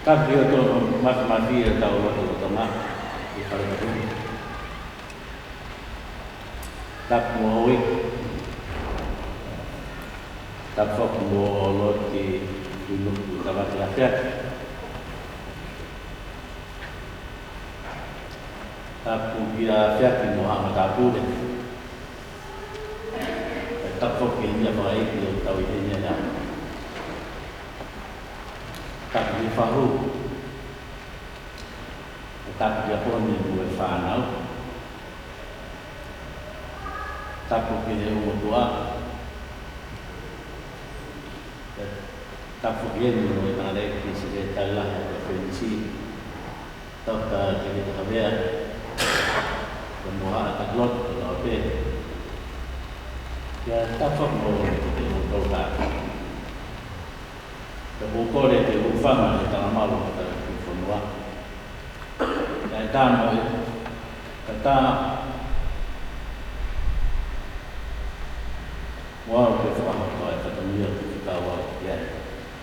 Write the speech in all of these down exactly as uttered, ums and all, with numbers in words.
Tapu ki he ʻOtua Māfimafi ʻi hotau lotu ʻi Tonga, ʻi he Fale Tapu. Tapu mo e houʻeiki. Tapu foki mo Lord Tuinuku Tavate Afeaki. Tapu kia Afeaki mo haʻa matāpule. Pea tapu foki ki he fakaʻeiki ʻoku tau ʻi heni ʻanenai. Tapu ki he fahu. Pea tapu kia Poni mo e fānau. Tapu ki he ongo tuʻa. Pea tapu foki ki he ongo tangataʻeiki Sekelitali Lahi ʻo e F N C. Tapu kia Tevita Havea, pea mo haʻa Taklot, pea mo Pē. Pea tapu foki mo e ongo tuʻa. Pea ʻoku ou kole ke u hūfanga he talamalu ʻo hotau kiʻi fonua. Kae ʻatā mo e, kae ʻatā mo au ke fakahoko ʻa e fatongia ʻoku fekau au ki ai,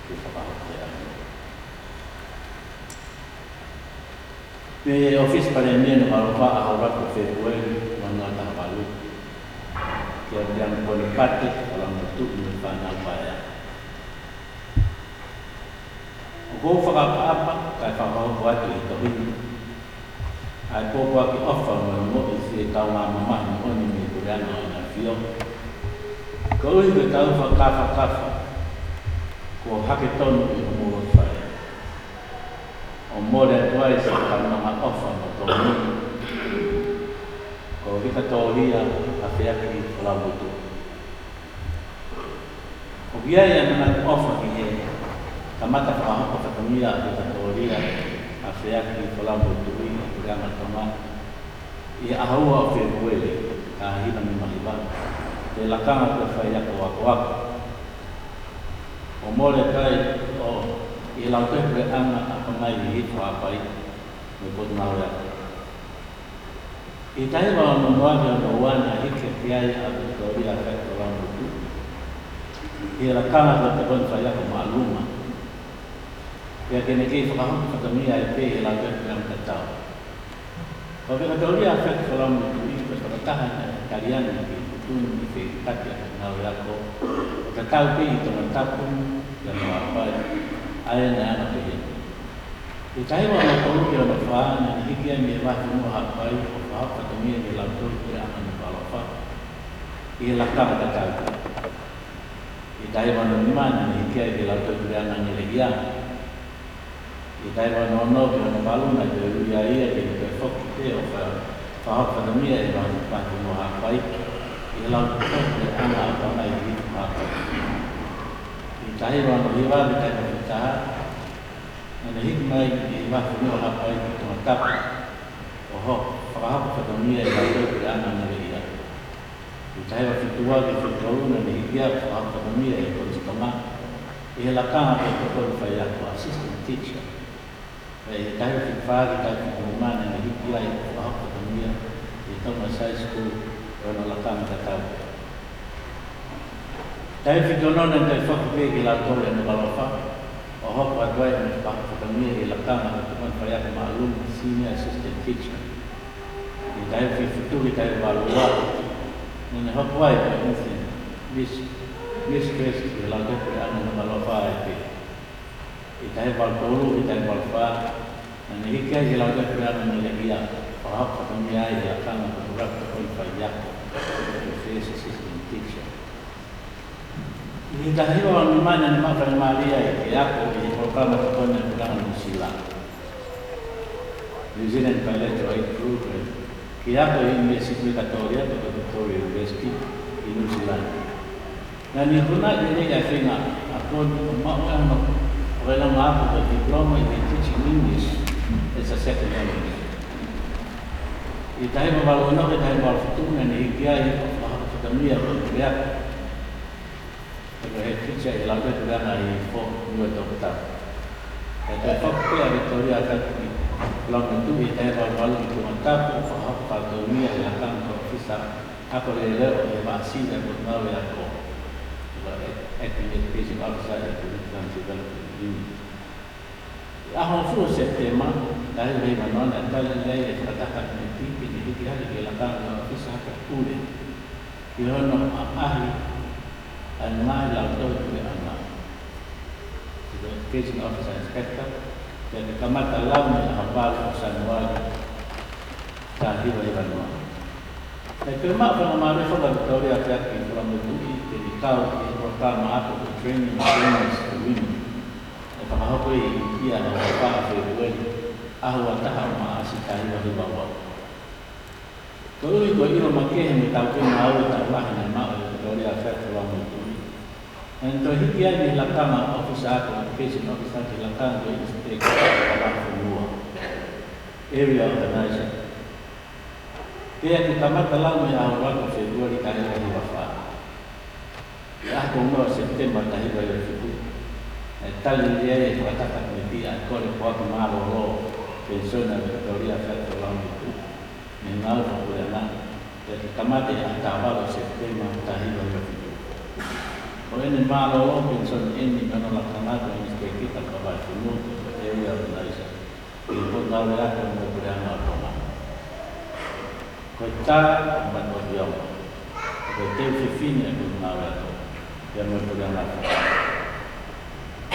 ke fakahoko ʻa e ʻaho ni. Mei he ʻŌfisi Palēmia, Nukuʻalofa, ʻaho ʻuluaki Fēpueli, ua noa taha valu. Kia Leana Poni Pate, Falamotu, mo e fānau paea. ʻOku ou fakaʻapaʻapa, kae fakahoko atu ʻi he tohi ni, ʻa e pōpoaki ʻofa mo e ongoʻi fie kaungā mamahi moʻoni mei he Puleʻanga ʻo ʻEne ʻAfio. Koeʻuhi ko ʻetau fakakafakafa kuo hake tonu ʻi homou fale, ʻo mole atu ai siʻa kaunanga ʻofa mo tōnounou, ko Vikatōlia Afeaki Falamotu. ʻOku ʻi ai ʻa e manatu ʻofa ki he kamata fakahoko fatongia ʻa Vikatōlia Afeaki Falamotu ʻi he Puleʻanga Tonga ʻi he ʻaho ua ʻo Fēpueli, taha hiva nima hiva, ki he lakanga ko e faiako akoako, ʻo mole atu ai ʻi he Lautohi Puleʻanga ʻa Pangai Hihifo Haʻapai mo e Potungāue Ako. ʻI he taha hiva ono noa ki he ono ua naʻe hiki hake ai ʻa Vikatōlia Afeaki Falamotu ʻi he lakanga ko e tokoni faiako māʻolunga, pea ke ne kei fakahoko fatongia ai pē ʻi he Lautohi Puleʻanga tatau. Ko Vikatōlia Afeaki Falamotu ko e tokotaha naʻe tali ange ki he tuʻutuʻuni fekauʻaki ʻa e Potungāue Ako ʻo tatau pē ʻi Tongatapu pea mo Haʻapai, ʻa ia naʻe anga pehē ni. ʻI he taha hiva ono tolu ki he ono fā naʻa ne hiki ai mei he Vahefonua Haʻapai ʻo fakahoko fatongia ki he Lautohi Puleʻanga Nukuʻalofa ʻi he lakanga tatau. ʻI he taha hiva ono nima naʻa ne hiki ai ki he Lautohi Puleʻanga Neleʻia. ʻI he taha hiva ono ono ki he ono valu naʻe toe ui ai ia ke ne toe foki pē ʻo fa-, fakahoko fatongia ʻi he Vahefonua Haʻapai ʻi he Lautohi Puleʻanga ʻa Pangai Hihifo Haʻapai. ʻI he taha hiva ono hiva ki he taha hiva fitu taha naʻa ne hiki mai mei he Vahefonua Haʻapai ki Tongatapu ʻo ho-, fakahoko fatongia ʻi he Lautohi Puleʻanga Neleʻia. ʻI he taha hiva fitu ua ki he fitu tolu naʻa ne hiki ai ʻo fakahoko fatongia ʻi he Kolisi Tonga ʻi he lakanga ko e tokoni faiako, assistant teacher. Pea ʻi he taha hiva fitu fā ki he taha hiva fitu nima naʻa ne hiki ai ʻo fakahoko fatongia ʻi he Tongass High School ʻi hono lakanga tatau. Taha hiva fitu ono naʻa ne toe foki pē ki he Lautohi Puleʻanga Nukuʻalofa ʻo hoko atu ai ʻene fakahoko fatongia ʻi he lakanga ko e tokoni faiako māʻolunga, senior assistant teacher. ʻI he taha hiva fitu fitu ki he taha hiva valu ua naʻa ne hoko ai ko e Miss-, Mistress ʻi he Lautohi Puleʻanga Nukuʻalofa ai pē. ʻI he taha hiva valu tolu ki he taha hiva valu fā naʻa ne hiki ai ki he Lautohi Puleʻanga Neleʻia ʻo fakahoko fatongia ai ʻi he lakanga ko e tokoni faiako, ko e first assistant teacher. ʻI he taha hiva valu nima naʻa ne maʻu faingamālie ai ke ako ʻi he polokalama tokoni ʻa e Puleʻanga Nuʻusila, New Zealand Bilateral Aid Program, ke ako ʻi he ʻUnivēsiti Vikatōlia pe ko e Victoria University ʻi Nuʻusila. Naʻa ne ikunaʻi lelei ʻa e feinga ako ni ʻo maʻu ai hono ʻofa ʻi he langa ako ko e Diploma in Teaching English as a Second Language. ʻI he taha hiva valu ono ki he taha hiva valu fitu naʻa ne hiki ai ʻo fakahoko fatongia ko e puleako pe ko e head teacher ʻi he Lautohi Puleʻanga Hihifo, Niuatoputapu. Pea toe foki pē ʻa Vikatōlia Afeaki Falamotu ʻi he taha hiva valu valu ki Tongatapu ʻo fakahoko fatongia ʻi he lakanga ko e ʻōfisa ako leleo ʻi he Vaʻa Sivi ʻa e Potungāue Ako, ko e Acting Education Officer ʻi he Community Language Development Unit. ʻAho hongofulu Sepitema, taha hiva hiva noa, naʻe tali ai ʻe he Fakataha Kapineti ke ne hiki hake ki he lakanga ʻo e ʻOfisa Hako Pule, ki hono ʻaʻahi ʻa e ngaahi lautohi puleʻanga, ki he Education Officer Inspector, pea ke kamata lau mei he ʻaho valu ʻo Sānuali, taha hiva hiva noa. Naʻe toe maʻu faingamālie foki ʻa Victoria Afiaki Kolomotuʻi ke ne kau ki he polokalama ako ko e Training Trainers for Women, ʻe fakahoko ʻi ʻInitia ʻi he ʻaho fā ʻo Fēpueli, ʻaho ua taha ʻo Maʻasi, taha hiva hiva ua. Koeʻuhi ko e ʻilo makehe mo e taupotu ngāue tokolahi naʻe maʻu ʻe Victoria Afiaki Kolomotuʻi, naʻa ne toe hiki ai mei he lakanga ʻo e ʻOfisa Ako, Education Officer, ki he lakanga ko e Inspector ʻo e Kaveinga Fonua, Area Organizer, pea ke kamata lau mei he ʻaho ua ʻo Fēpueli, taha hiva hiva fā. ʻI he ʻaho tolu noa Sepitema, taha hiva hiva fitu, naʻe tali lelei ai ʻe he Fakataha Kapineti ʻa e kole foaki mālōlō penisoni ʻa Victoria Afiaki Kolomotuʻi mei he ngāue fakapuleʻanga, pea ke kamata ʻi he ʻaho taha valu ʻo Sepitema, taha hiva hiva fitu. Ko ʻene mālōlō penisoni ʻeni mei hono lakanga ko e Inspector ʻo e Kaveinga Fonua, ko e Area Organizer, ʻi he Potungāue Ako mo e Puleʻanga ʻo Tonga. Ko e tā ʻo e matuʻotuʻa, ko e teu fefine ʻa e Potungāue Ako pea mo e Puleʻanga Fakaako.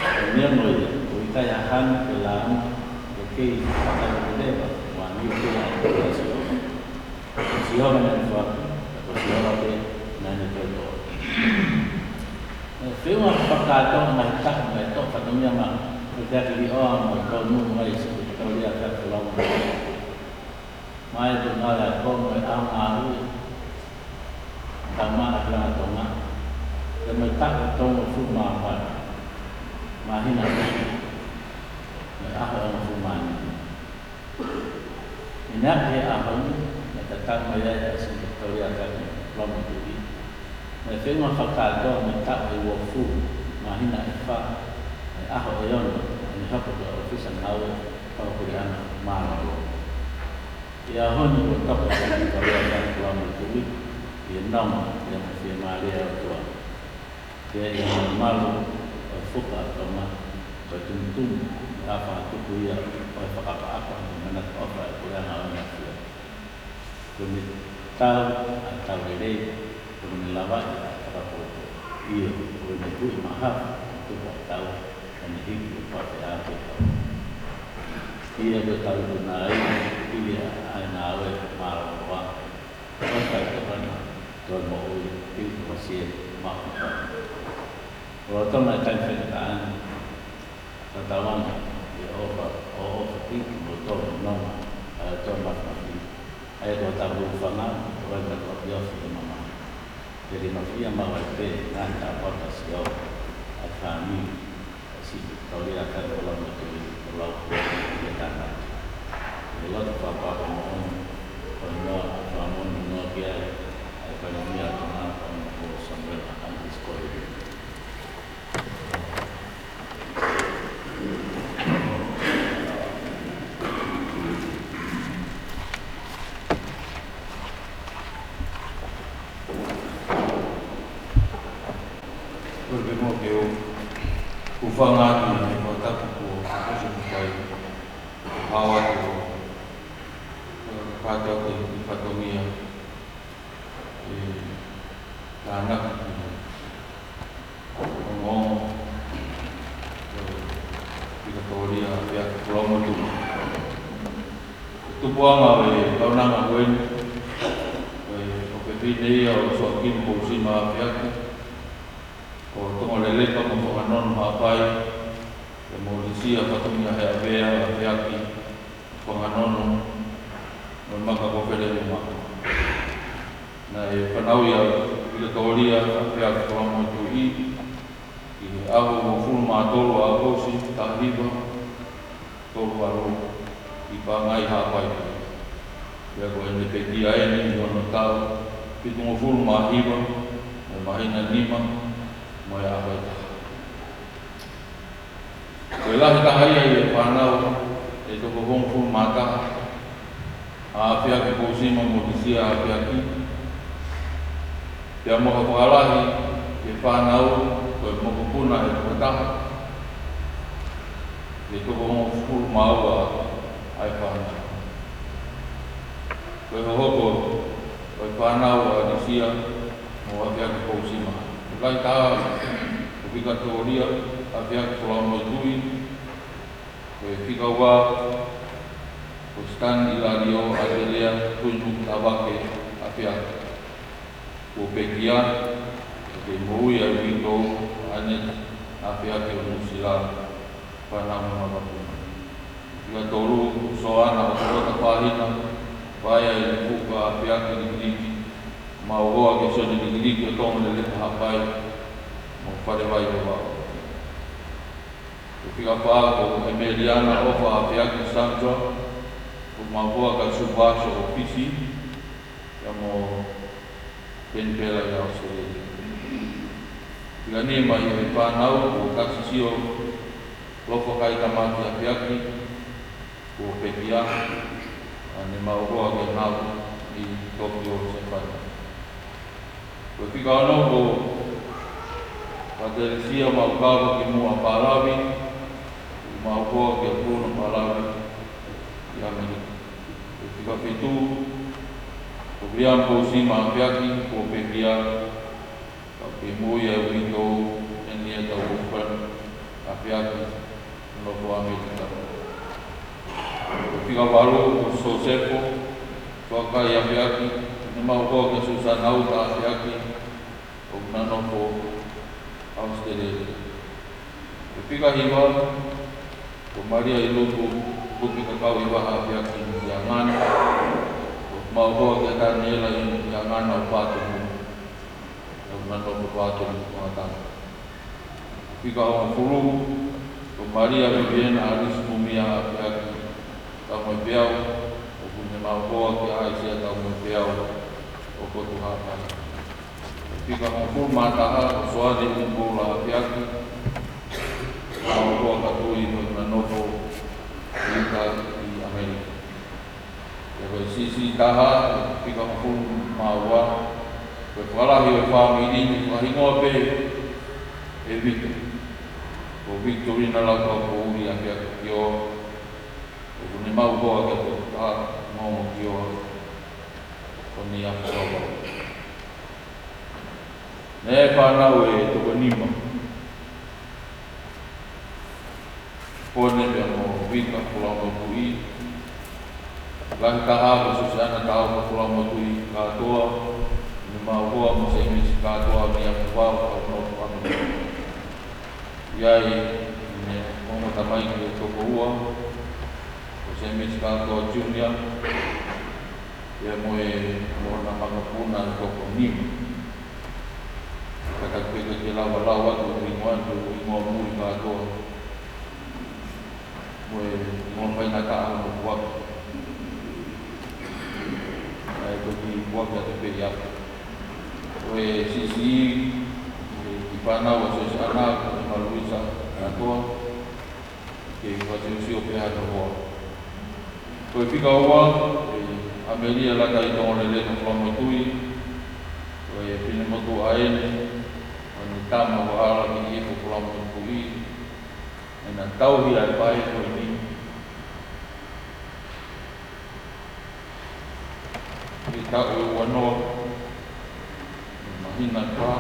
Ko e meʻa mo ia, ʻoku ʻikai ha hanu pe lāunga, ʻoku kei fakaʻamu leva, ʻo ʻamu pē ʻa e Sihova. Ko Sihova naʻa ne foaki, ko Sihova pē naʻa ne toitoi. ʻE feʻunga fakakātoa ʻa e ngaahi taʻu naʻe toʻo fatongia maʻa Hōtaki Liʻoa mo e Tōnunu ai ʻa Sipi Victoria Afiaki Kolomotuʻi maʻá e Potungāue Ako mo e ʻAho Ngāue, Tau Maʻa ʻa e Puleʻanga Tonga, pea mo e taʻu ʻe tolungofulu mā ua, māhina ʻe fā, mo e ʻaho ʻe hongofulu mā nima. ʻI he ʻaho ni, naʻe tatau mai ai ʻa Sipi Victoria Afiaki Kolomotuʻi, mo e feʻunga fakakātoa mo e taʻu ʻe uofulu, māhina ʻe fā, mo e ʻaho ʻe ono, ʻene hoko ko e ʻōfisa ngāue fakapuleʻanga mālōlō. ʻI he ʻaho ni kuo toka ʻa Sipi Victoria Afiaki Kolomotuʻi ʻi he nonga pea mo e fiemālie ʻa e ʻOtua. Pea ʻi he malumalu ʻo e fuka ʻo Tonga, ko e tumutumu mo e fakatupu ia ʻo e fakaʻapaʻapa mo e manatu ʻofa ʻa e Puleʻanga ʻo e ʻAfiona. Kuó ne tau ʻa e tau lelei, kuó ne lavaʻi ʻa e fakapoʻupoʻu. ʻIo, kuó ne tuʻi mahafu, tupu ʻa e tau, ʻo ne hiki ʻo pāfeʻā ki he tau. ʻIo, ko e tau ʻoku nau ʻi ai ʻa e ngāue mālōlō, ʻo e faitokoni, toe moʻui, pili ko Sione Maʻu. Lolotonga e taimi fakaʻaho ni, tatau ange ʻi he ʻofa, ʻo ʻofa piki mo tō nonga ʻa e ʻOtua Māfimafi, ʻa ia ko hotau Hūfanga, ko e Matuʻofa ʻi he mamahi. Pea ke mafia maʻu ai pē ngaahi tāpuaki ʻa Sihova, ʻa e fāmili ʻa Sipi Victoria Afiaki Kolomotuʻi, ʻo lau pē ki he tangata. ʻI he lotu fakaʻapaʻapa moʻoni, ko e hingoa ʻoku fakamoʻoni hingoa ki ai ʻa e Palēmia ʻo Tonga, ko Honourable Samuela Angus Coleman. Kole pē muʻa ke u hūfanga atu ʻi he fakatapu kuo ʻosi muʻa ai. Hao atu ʻo kātaki ʻi he fatongia ʻe tānaki ki he ongoongo ʻo Vikatōlia Afiaki Kolomotuʻi. Tupuʻanga ʻo e kaunanga ko eni, ʻo e ʻofefine ia ʻo Soakini Pousima Afiaki, ko Tonga Lelepa mo Fanganono Haʻapai, ʻe Molisia Fatongia Heavea Afiaki, Fanganono, mo Maka ko Feleuma. Naʻe fanauʻi ʻa Vikatōlia Afiaki Kolomotuʻi ʻi he ʻaho hongofulu mā tolu ʻo ʻAokosi, taha hiva tolu valu, ʻi Pangai, Haʻapai. Pea ko ʻene pekia ʻeni ʻi hono taʻu fitungofulu mā hiva, mo e māhina nima, mo e ʻaho ʻe taha. Ko e lahi taha ia ʻi he fānau ʻe toko hongofulu mā taha ʻa Afiaki Pousima mo Molisia Afiaki. Pea mo ha fakalahi ʻi he fānau, ko e mokopuna ʻe toko taha. ʻe toko hongofulu mā ua ʻa e fānau. Ko e hohoko ʻo e fānau ʻa Lisia mo ʻAfeaki Pousima. Lahi taha ko Vikatōlia ʻAfeaki Folau Motuʻi. Ko e fika ua ko Stan ʻIlalio ʻAtelea Tuinuku Tavake ʻAfeaki. Kuo pekia, ʻoku kei moʻui ʻa e uitou, ʻAneti ʻAfeaki ʻo Nuʻusila, fānau mo e mavapuna. Fika tolu, Soana ʻOtolota Fahina, Paea ʻi Fuka ʻAfeaki Likiliki, Mauhoa kia Sione Likiliki ʻo Tonga Lele Haʻapai, mo Falevai Vavau. Ko e fika fā ko ʻEmeliana ʻOfa ʻAfeaki Sandra, ko Mauhoa kia Suvaso ʻo Fisi, pea mo Kenipela ʻi ʻAositelēlia. Fika nima ʻi he fānau ko Tasisio Lofakai Tamaki ʻAfeaki, kuo pekia, ʻa ne mauhoa kia Nau ʻi Tokyo, Siapani. Ko e fika ono ko Patricia Maukava Kimuʻa Palavi, mauhoa kia Bruno Palavi ʻi ʻAmelika. Ko e fika fitu ko Viliami Pousima ʻAfeaki, kuo pekia, ka ʻoku kei moʻui ʻa e uitou, Henrietta Wolfgang ʻAfeaki, nofo ʻAmelika. Ko e fika valu ko Sosefo Soakai ʻAfeaki, ne mauhoa kia Susana Uta ʻAfeaki, ʻoku na nofo ʻAositelēlia. Ko e fika hiva ko Malia ʻi Luku, Luke Kakau ʻi Vaha ʻAfeaki ʻi ʻAngana, ʻoku mauhoa kia Taniela ʻi ʻAngana ʻo Pātonu, ʻoku na nofo Pātonu, Tongatama. Fika hongofulu ko Malia Viviana Alice Mumia ʻAfeaki Taumoepeau, ʻoku ne mauhoa kia ʻAisea Taumoepeau ʻo Kotu Haʻapai. Fika hongofulu mā taha ko Soane Uipoula ʻAfeaki, mauhoa kia Tui, ʻoku na nofo ʻi ʻIta ʻi ʻAmelika. Pea ko e siʻisiʻi taha, fika hongofulu mā ua, ko e fakalahi ʻo e fāmili, ne fakahingoa pē ʻe Vito, ko Victorina Laukaupoʻuli ʻAfeaki Kioa, ʻoku ne mauhoa kia Toketā Nongo Kioa, ʻo Niʻa Fakavau. Naʻe fānau ʻe toko nima. Pone pea mo Vika Folau Motuʻi. Lahi taha ko Sosiana Taufa Folau Motuʻi Kātoa, ne mauhoa mo Semisi Kātoa Niʻa Fakavau, ʻo Nofo ʻAmelika. ʻI ai ʻene ongo tamaiki ʻe toko ua, ko Semisi Kātoa Junior, pea mo e, mo hona mavapuna ʻe toko nima. Kātaki pē ke lava lau atu ʻeku hingoa, ʻeku hingoa muli kātoa. Mo e hingoa faingataʻa hono puaka. ʻA e toki puaka atu pē ia. Ko e siʻisiʻi, ʻe kiʻi fānau ʻa Sosiana, ko ʻEma Luisa kātoa. Ke fakasiosio pē hano hoa. Ko e fika ua, ʻe ʻAmelia Lata ʻi Tonga Lele mo Folau Motuʻi, ko e finemotuʻa ʻeni ʻo ʻene tama ko ʻAlakilifu Folau Motuʻi, ʻi heʻena tauhi ʻa e faʻē ko eni. ʻI he taʻu ʻe ua noa, māhina ʻe fā,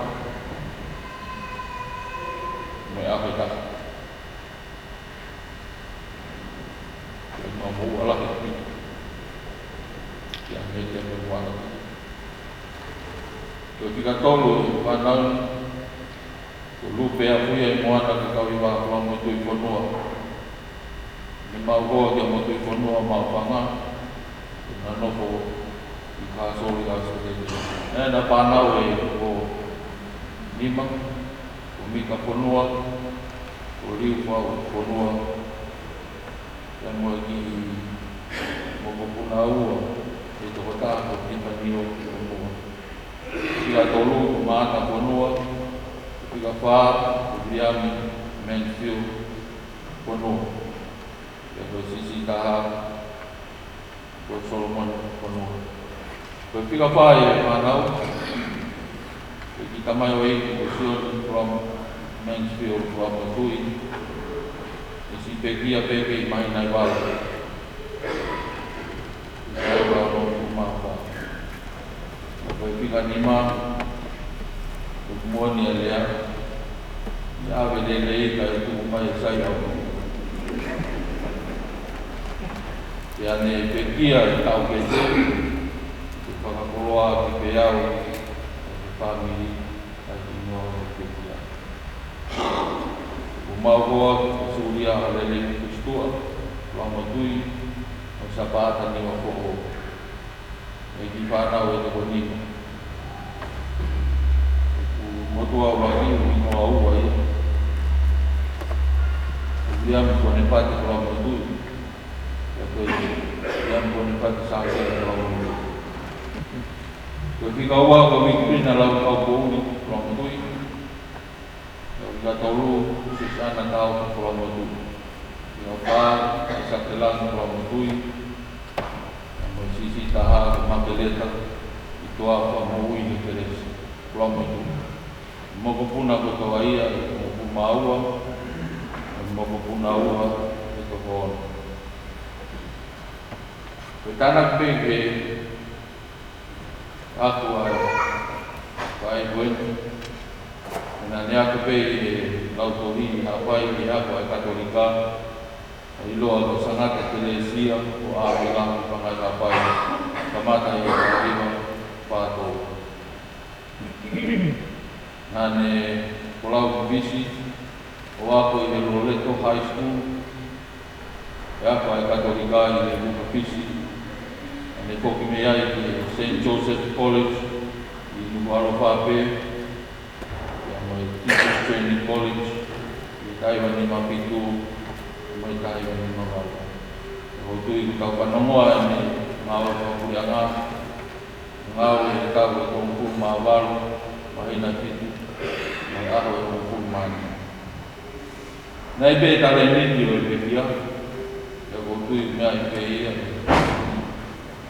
mo e ʻaho ʻe taha. Ko e mamoʻua lahi ʻaupito. Kia Mete mo Moana. Ko e fika tolu ʻi he fānau, ko Lupe Afuia ʻi Moana Kakau ʻi Vaha Folau Motuʻi Fonua. Ne mauhoa kia Motuʻi Fonua Maʻufanga, ʻo na nofo ʻi Kāsolo ʻi ʻAositelēlia. Naʻe na fānau ʻe toko nima, ko Mika Fonua, ko Liufau Fonua, pea mo e kiʻi mokopuna ua ʻe toko taha ko Tifanio Fonua. Fika tolu ko Maata Fonua, fika fā ko Viliami Mansfield Fonua, pea ko e siʻisiʻi taha ko Solomone Fonua. Ko e fika fā ʻi he fānau, ko e kiʻi tamaioʻeiki ko Sione Folau Mansfield Folau Motuʻi, ʻOsi pekia pē kei māhina ʻe valu. Sai, ua ono, ua fā. Ko e fika nima, ʻoku moʻoni ʻa e lea, ʻe ʻave lelei kae tuku mai ʻe Saione. Pea ne pekia ʻi he taʻu pē, ke fakakoloa ʻaki pē au ʻa e fāmili ʻa e hingoa ʻo e pekia. ʻOku mau hoa ki he Sulia ʻa Lele Kusitua Kolomotuʻi, ʻo Sapaʻata Niuafoʻou. ʻEiki fānau ʻe toko nima. ʻOku motuʻa ʻuluaki, ʻoku hingoa ua ia. Ko Viliami Ponifasi Kolomotuʻi. Pea ko Viliami Ponifasi Sākele Kolomotuʻi. Ko e fika ua ko Vikilina Laukau Pouli Kolomotuʻi. Ko e fika tolu ko Sisana Tau Kolomotuʻi. Fika fā ko ʻAisake Langi Kolomotuʻi. Mo e siʻisiʻi taha ko Makeleta ʻi Toafa Moʻui Hekelesi Kolomotuʻi. Mokopuna kotoa ia ʻe toko hongofulu mā ua, ʻa e mokopuna ua ʻe toko ono. Ko e tānaki pē ki he ako ʻa e faʻē ko eni. Naʻá ne ako pē ʻi he lautohi ʻi Haʻapai ʻi he ako ʻa e Katolika, ʻo ʻiloa ko Sangata Ekalesia ʻo ʻAohila ʻi Pangai Haʻapai, kamata ʻi he taha hiva fā tolu. Naʻá ne folau ki Fisi, ʻo ako ʻi he Loreto High School, ʻa e ako ʻa e Katolika ʻi he Nuka Fisi. Naʻá ne foki mei ai ki he Saint Joseph College ʻi Nukuʻalofa pē, pea mo e Teachers Training College ʻi he taha hiva nima fitu, mo e taha hiva nima valu. ʻOku ou tui ʻoku tau fanongoa ʻene ngāue fakapuleʻanga, ngāue he taʻu ʻe tolungofulu mā valu, māhina ʻe fitu, mo e ʻaho ʻe hongofulu mā nima. Naʻe ʻi ai pē talēniti ʻo e pekia, pea ʻoku ou tui ʻoku meaʻi pē ia.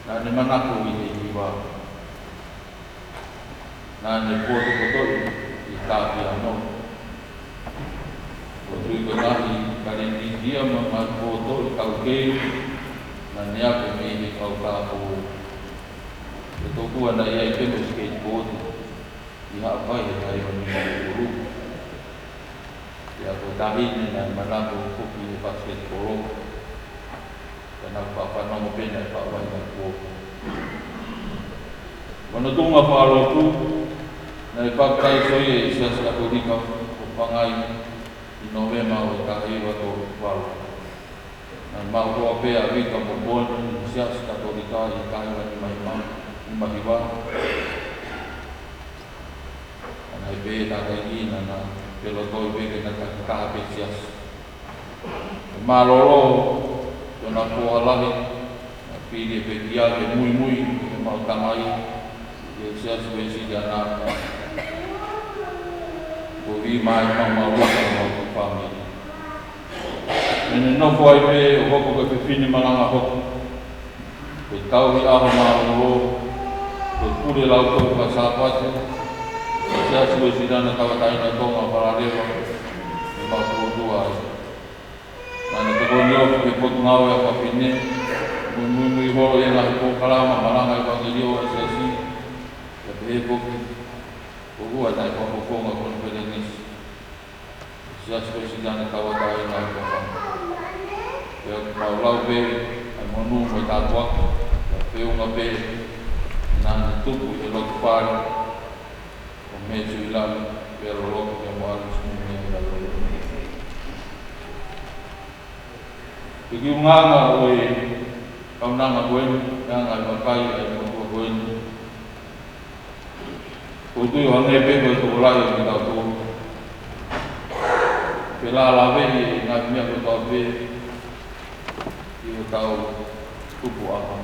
Naʻá ne manako ʻi he hiva. Naʻá ne potopotoʻi ʻi he tā piano. ʻOku ou tui ko e ngaahi talēniti ia mo e ngaahi potopotoʻi taukei, naʻá ne ako mei he kau tāupoʻou. Pea tokua naʻe ʻi ai pē mo e skateboard ʻi Haʻapai he taha hiva nima ʻuluʻulu. Pea ko e taʻahine naʻe manako foki he pasiketipolo. Pea naʻá ku faʻa fanongo pē naʻe faʻa vaʻinga kuo. Ko hono tuʻunga fakalūkufua, naʻe papitaiso ia ʻi he Siasi Katolika ʻo Pangai ʻi Nōvema ʻo e taha hiva tolu valu. Naʻe maʻu hoa pē ʻa Vika mo Poni ʻi he Siasi Katolika ʻi he taha hiva nima nima, nima hiva. Naʻe pehē ʻe he tangataʻeiki naʻá na pelotoi pē ke na takitaha pē siasi. Mālōlō ʻi hona foha lahi, naʻe fili ʻe he pekia ke muimui ʻi he maʻu tamai ʻi he Siasi Uēsiliana. Ko e ʻi ai e maʻu maʻu ʻa e maʻu fāmili. Naʻá ne nofo ai pē ʻo hoko ko e fefine malanga hoko. Ko e tauhi ʻaho mālōlō, ko e pule lautohi faka-Sāpate, Siasi Uēsiliana Tauʻatāina ʻo Tonga Falaleva, ʻi Maʻupulotu ai. Naʻá ne tokoni ofi ki he Potungāue ʻa Fafine, mo muimui holo ʻi he ngaahi polokalama malanga ʻevangeliō ʻa e Siasi, pea pehē foki, ko e ʻuhinga naʻe fakafofonga konifelenisi Siasi Uēsiliana Tauʻatāina ʻo Tonga. Pea ʻoku mau lau pē ʻa e monū mo e tāpuaki, pea feʻunga pē naʻá ne tupu ʻi he loto fale ʻo Metuʻilami, pea loloto pea mo ʻAlisi Mune ʻi Lalolei. Ko e kiʻi ʻulungaanga ʻo e kaunanga ko eni, ʻulungaanga ʻa e vakai ʻa e motuʻa ko eni. ʻOku ou tui ʻoku hangē pē ko e tokolahi ʻo kitautolu. Felāveʻi e ngaahi meʻa kotoa pē ʻi hotau tupuʻanga.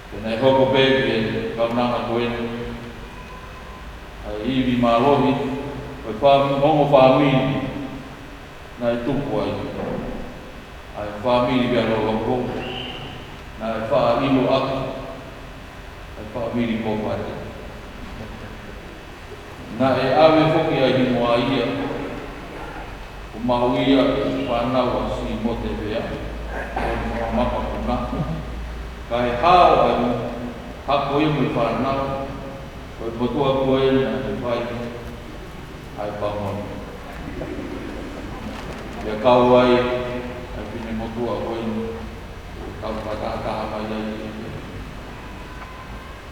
Pea naʻe hoko pē ki he kaunanga ko eni ʻa e ivi mālohi ʻo e fāmi-, ongo fāmili naʻe tupu ai. ʻA e fāmili Vealoloko, naʻe faʻa ʻilo ʻaki ʻa e fāmili Pōpate. Naʻe ʻave foki ʻa e hingoa ia, ko Maʻu ia ʻe he fānau ʻa Simote Vea, ʻo e Makapuna. Kae hao ai, hako ia mo e fānau, ko e motuʻa ko ē naʻe fai ai e pangoni. Pea kau ai ʻa e finemotuʻa ko eni, ʻo tau fakatahataha mai ai.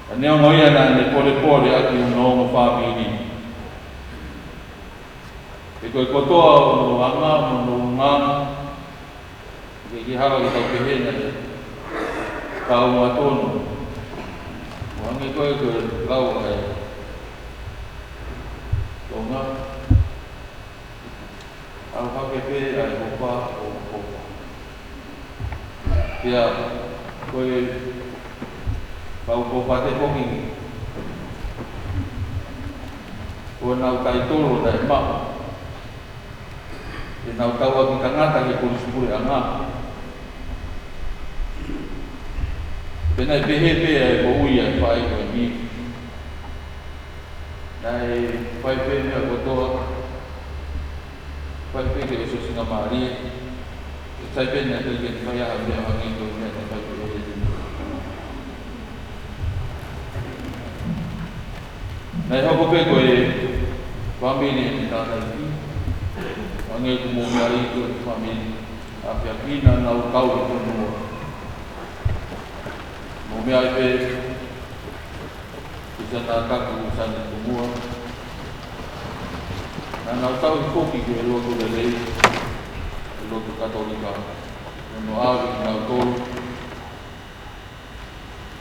Ka neongo ia naʻa ne polepole ʻaki hono ongo fāmili. He ko e kotoa hono anga mo hono ʻulungaanga, ʻikai ke hala ke tau pehē naʻe tau ʻatonu. ʻO hangē ko e, ko e lau ʻa e Tonga, ʻAuhake pē ʻa e hopa ʻo hopa. Pea ko e kau hopa te foki, ko ʻenau taitolo naʻe maʻu, ʻenau tauʻaki tangata ki he Kolisi Puleʻanga. Pea naʻe pehē pē ʻa e moʻui ʻa e faʻē ko eni. Naʻe fai pē meʻa kotoa, fai pē ke ʻosi ʻosinga mālie, ʻikai pē naʻe ʻikai ke fai ha meʻa hangē ko e meʻa naʻe fai pē ʻe he. Naʻe hoko pē ko e fāmili ʻene tangataʻeiki, hangē ko e mou meaʻi ko e fāmili ʻa Fiakina, nau kau ʻi he fonua. Mou meaʻi pē ʻi Sana Taku, Sana Tumua. Naʻa nau tauhi foki ki he lotu lelei, ʻa e lotu Katolika. Hono ʻave kinautolu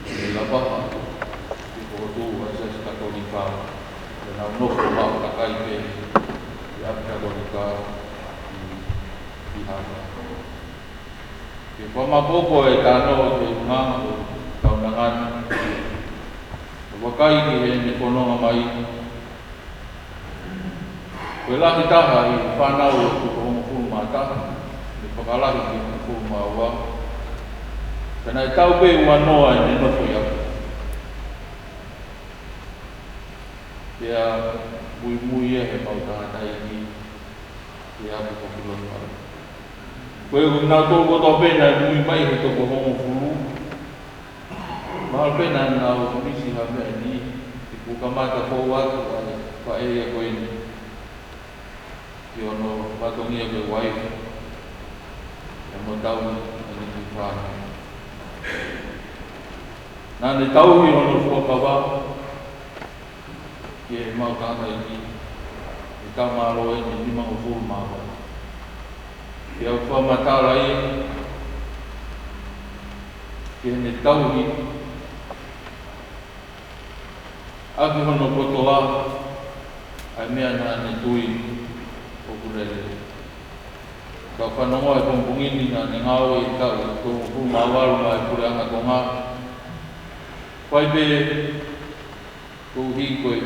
mei Lapaha ki he fokotuʻu ʻa e Siasi Katolika. Pea nau nofo maʻu kakai pē ʻi he ʻapi Katolika ʻi, ʻi Haka. Ke fakamāʻopoʻopo e talanoa ki he ʻulungaanga ʻo e kaunanga ni, ʻo vakai ki heʻene fononga mai. Ko e lahi taha ʻi he fānau ʻe toko hongofulu mā taha, ne fakalahi ki he hongofulu mā ua. Ka naʻe tau pē ʻe uanoa ʻene nofo ʻi ʻapi. Pea muimui ia ʻe he kau tangataʻeiki ki he ʻapi Papilone. Ko e kinautolu kotoa pē naʻe muimui mai he toko hongofulu. Mahalo pē naʻa nau ʻomisi ha meʻa ni, ʻi he kamata foʻou atu ʻa e faʻē ko eni ki hono fatongia ko e uaifi, pea mo tauhi ʻene kiʻi fānau. Naʻa ne tauhi hono fuakava ki heʻemau tangataʻeiki, ʻi he taʻu mālohi ʻe nimangofulu mā valu. Pea ʻoku fakamatala ia ki heʻene tauhi ʻaki hono kotoa ʻa e meʻa naʻa ne tui ʻoku lelei. Kau fanongo, he pongipongi ni naʻa ne ngāue ʻi he taʻu ʻe tolungofulu mā valu maʻá e Puleʻanga Tonga. Fai pē koeʻuhi ko e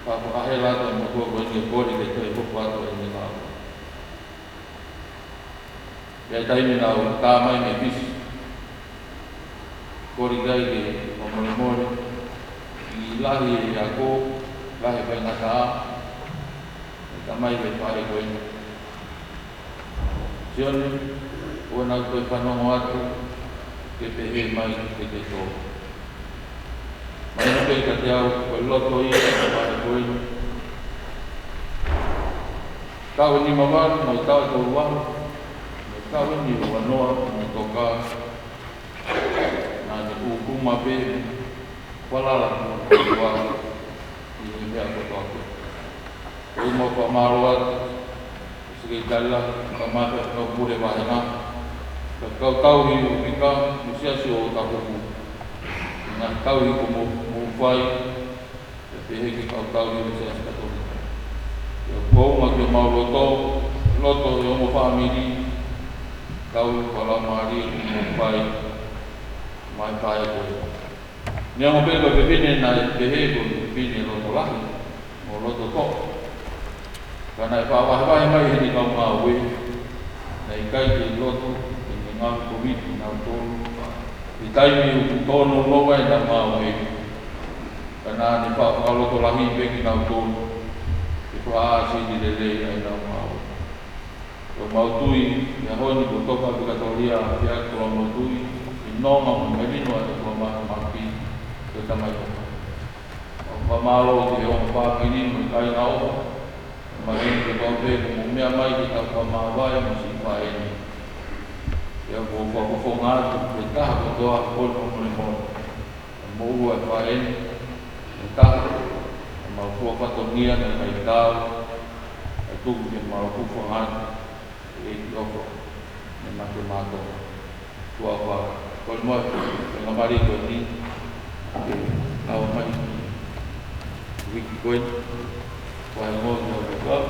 fakaʻahela atu ʻa e motuʻa ko eni ʻo kole ke toe hoko atu ʻene ngāue. ʻI he taimi naʻa ku tā mai mei Fisi, kole ki ai ke fakamolemole, ʻi he lahi e ako, lahi e faingataʻa, ʻe tā mai ki he faʻē ko eni. Sione, ʻoua naʻa toe fanongo atu ke pehē mai ke ke tō. Mahino pē kiate au, ko e loto ia ʻa e faʻē ko eni. Taʻu ʻe nima valu, mo e taʻu ʻe tolu valu, mo e taʻu ʻe nima valu, mo e toka. Naʻa ne ʻūkuma pē, falala ki he ʻOtua ʻi he meʻa kotoa pē. Ko ia mau fakamālō atu, Sekelitali Lahi, kamata ʻa e kau pule vāhenga, kau tauhi ʻo e ʻOpika, mo e Siasi ʻo Otahuhu. Ngaahi tauhi kuo mou, mou fai, pea pehē ki he kau tauhi ʻo e Siasi Katolika. Pea ʻoku ou ʻoatu ki homau loto, loto ʻo e ongo fāmili, tauhi fakalaumālie kuo mou fai maʻa e faʻē ko eni. Neongo pē ko e fefine naʻe pehē ko e fefine loto lahi mo loto toʻa, ka naʻe faʻa vahevahe mai ʻe heʻene kau ngāue, naʻe ʻikai ke loto ke ne ngaohikoviti kinautolu ʻi he taimi ʻoku tōnounou ai ʻenau ngāue, ka naʻa ne faʻa fakalotolahi pē kinautolu ke fakaʻāsili lelei ʻa ʻenau ngāue. Ko ʻemau tui, ʻi he ʻaho ni kuo toka ʻa e ʻEpikatōlia ʻApiaki Kolomotuʻi, ʻi he nonga mo e melino ʻa e ʻOtua Māfimafi, ko e Tamai ʻofa. ʻOku fakamālō ki he ongo fāmili mo e kāinga ʻofa, ʻa e māhina kotoa pē kuo mou meʻa mai ke tau fakamāvae mo siʻi faʻē ni. ʻOku ou fakafofonga atu ki he taha kotoa ʻoku ne molemole, ʻa e moʻua ʻa e faʻē ni, ʻe taha, ʻa ʻemau fua fatongia mo e faitau, ʻa e tuku ke mau hūfanga atu ʻi he ʻEiki ʻofa, ne mate mātoa. ʻOtua ʻofa, ko e moʻoni, ko e ngaahi mali ko eni, ke ʻaumai ki he uike ko eni, ko e ngaahi mali ko eni,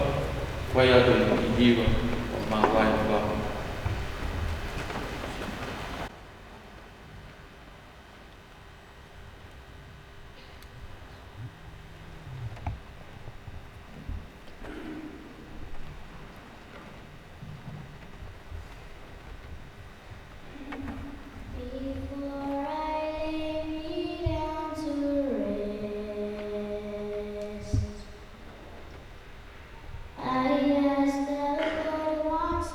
ko e atu ʻi he hiva, ko e māvae ko eni. Before I lay me down to rest, I ask that the Lord watch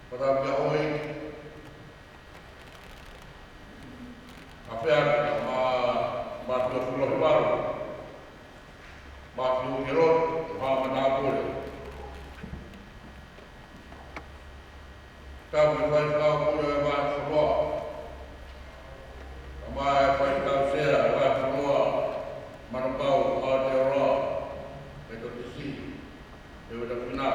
Pata kia ʻOi, a fea ma, ma fio fulo hivalu, ma fio ke lotu, ma ma tāpule. Tau ki fai tau pule e ma fuloa. Ka ma e fai tau sea, e ma fuloa, Manukau, Aotearoa, e to tisi, e weta fina.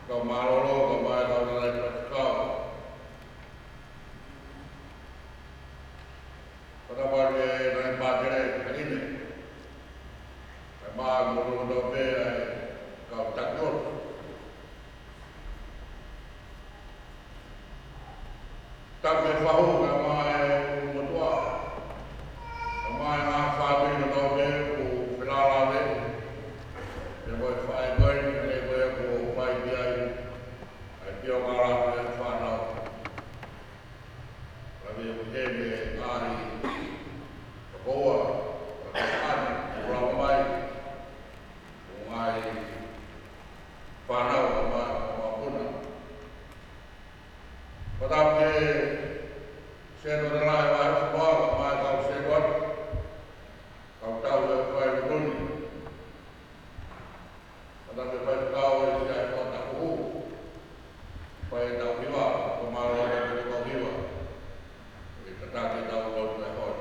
Kau mālōlō, kau mai, kau nana i patikau. Kau tapa ke nai pātele, ka ine. Kau mā, mō tō tō pē, ai, kau taki lotu. Tau ke fahu, kau mai, motua. Kau mai, ngā fāmili, kau tō pē, ko felālāve. Ke koi fai koi, ke koi ko fai ki ai. Ai pio ngā rā, ke fānau. Lave o hene ngaahi kakoa, kakoa ane, ʻoku mai, ʻo ngaahi fānau ʻa ma, ʻa ma puna. Pata ke se no te lai vai fua, ʻa ma kau se kua, kau tau e fai lutuni. Pata ke fai kau e sia e kua taku hū. Fai e tau hiva, ko mālō e tau hiva. E tataki e tau lotu e hoi.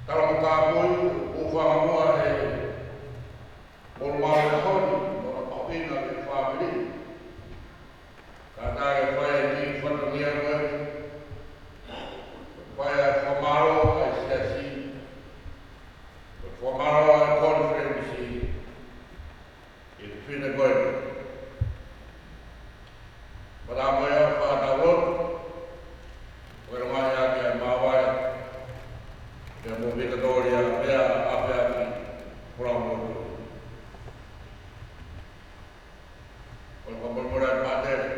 Tala mo ka pui, ʻo fanga mua he, mo mālō e honi, mo na pāpina ke fāmili. Ka tae fai e ni fatongia ko e, fai e fakamālō ʻa e siasi, fakamālō ʻa e konifelenisi, ʻi he fefine ko e. Pata mo ia fakatau lotu, ko e longa ia ke māvae, ke mo Vikatoria, pea a pea ki, kula mo tu. Ko e fakamolemole atu pātele,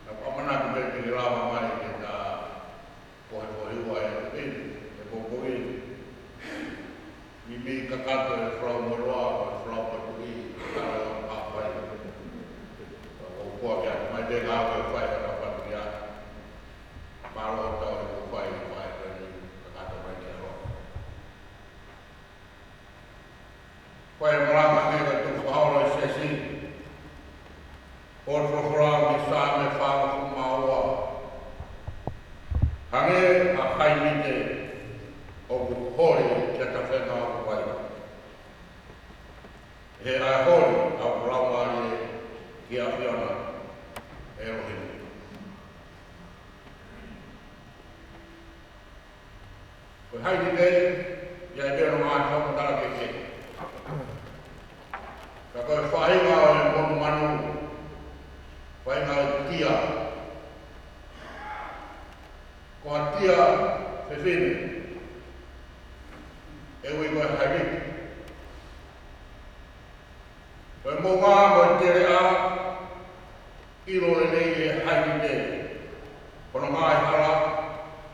na pamana ki pē ke lava mai ke ta Ko e foʻi ua e pini, e popoʻi. Mimi kakato e folau moeloa, e folau potuʻi, kala o pāpai. ʻO kua kia mai te ngā ue fai ka patu kia. Mālō tau e ko fai, fai ka ni, kakato mai kia roa. Ko e malanga ke ka tuku whakaora i sesi. Ko e folofola ʻa e Saame fāngofulu mā ua. Hangē ha hainite ʻoku holi ki ha tafenga ʻoku vai. He ʻa e holi ʻoku laumālie ki he ʻAfiona ʻElohimi. Ko e hainite, ʻi ai pē hono ngaahi fakamatala kehekehe. Ka ko e faʻahinga ʻo e monumanu, faʻahinga ʻo e tia. Ko e tia fefine, ʻe ui ko e hainite. Ko e moʻunga mo e teleʻa, ʻilo lelei e hainite. Ko hono ngaahi hala,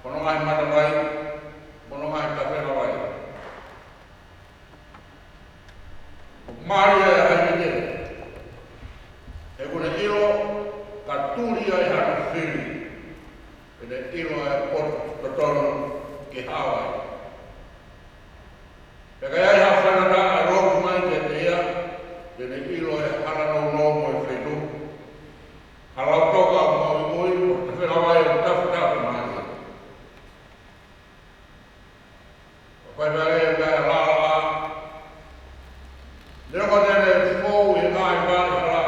ko hono ngaahi matavai, ko hono ngaahi tafenga vai. Ko e mālie e hainite. He ʻoku ne ʻilo, ka tuli ai hano fili. Pea ne ʻilo e potu totonu ke hao ai. Pea ka ʻi ai ha faingataʻa ʻe lotu mai kiate ia, te ne ʻilo e hala nounou mo e feituʻu. Hala ʻoku toka ʻo muimui, ʻo tafenga vai ʻo tafutafu mai. ʻO fai mai e ka e lalaʻa. Neongo te ne fou he ngaahi vale hala.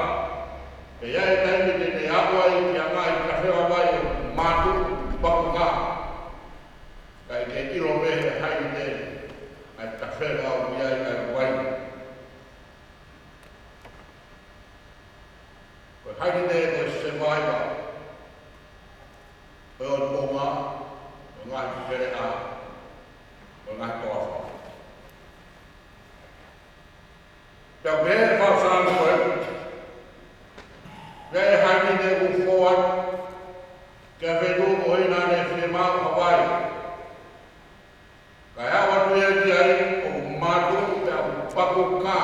Pea ʻi ai e taimi te ne aʻu ai ki ha ngaahi tafenga vai ʻo mātuʻu, pakuka. Ka ʻi he ʻilo mei he hainite, ʻa e tafenga ʻoku ʻi ai ʻa e vai. Ko e hainite ko e survivor. Ko e ʻotu ʻo ngā, ʻo ngā ki kere a, ʻo ngā toafa. Pea pehē ʻe he fakasamu ko e, pea ʻe hainite ʻoku fou atu ki ha feituʻu ko ē naʻa ne fiemaʻu ha vai. Ka ʻe aʻu atu ia ki ai ʻoku mātuʻu pea ʻoku pakuka.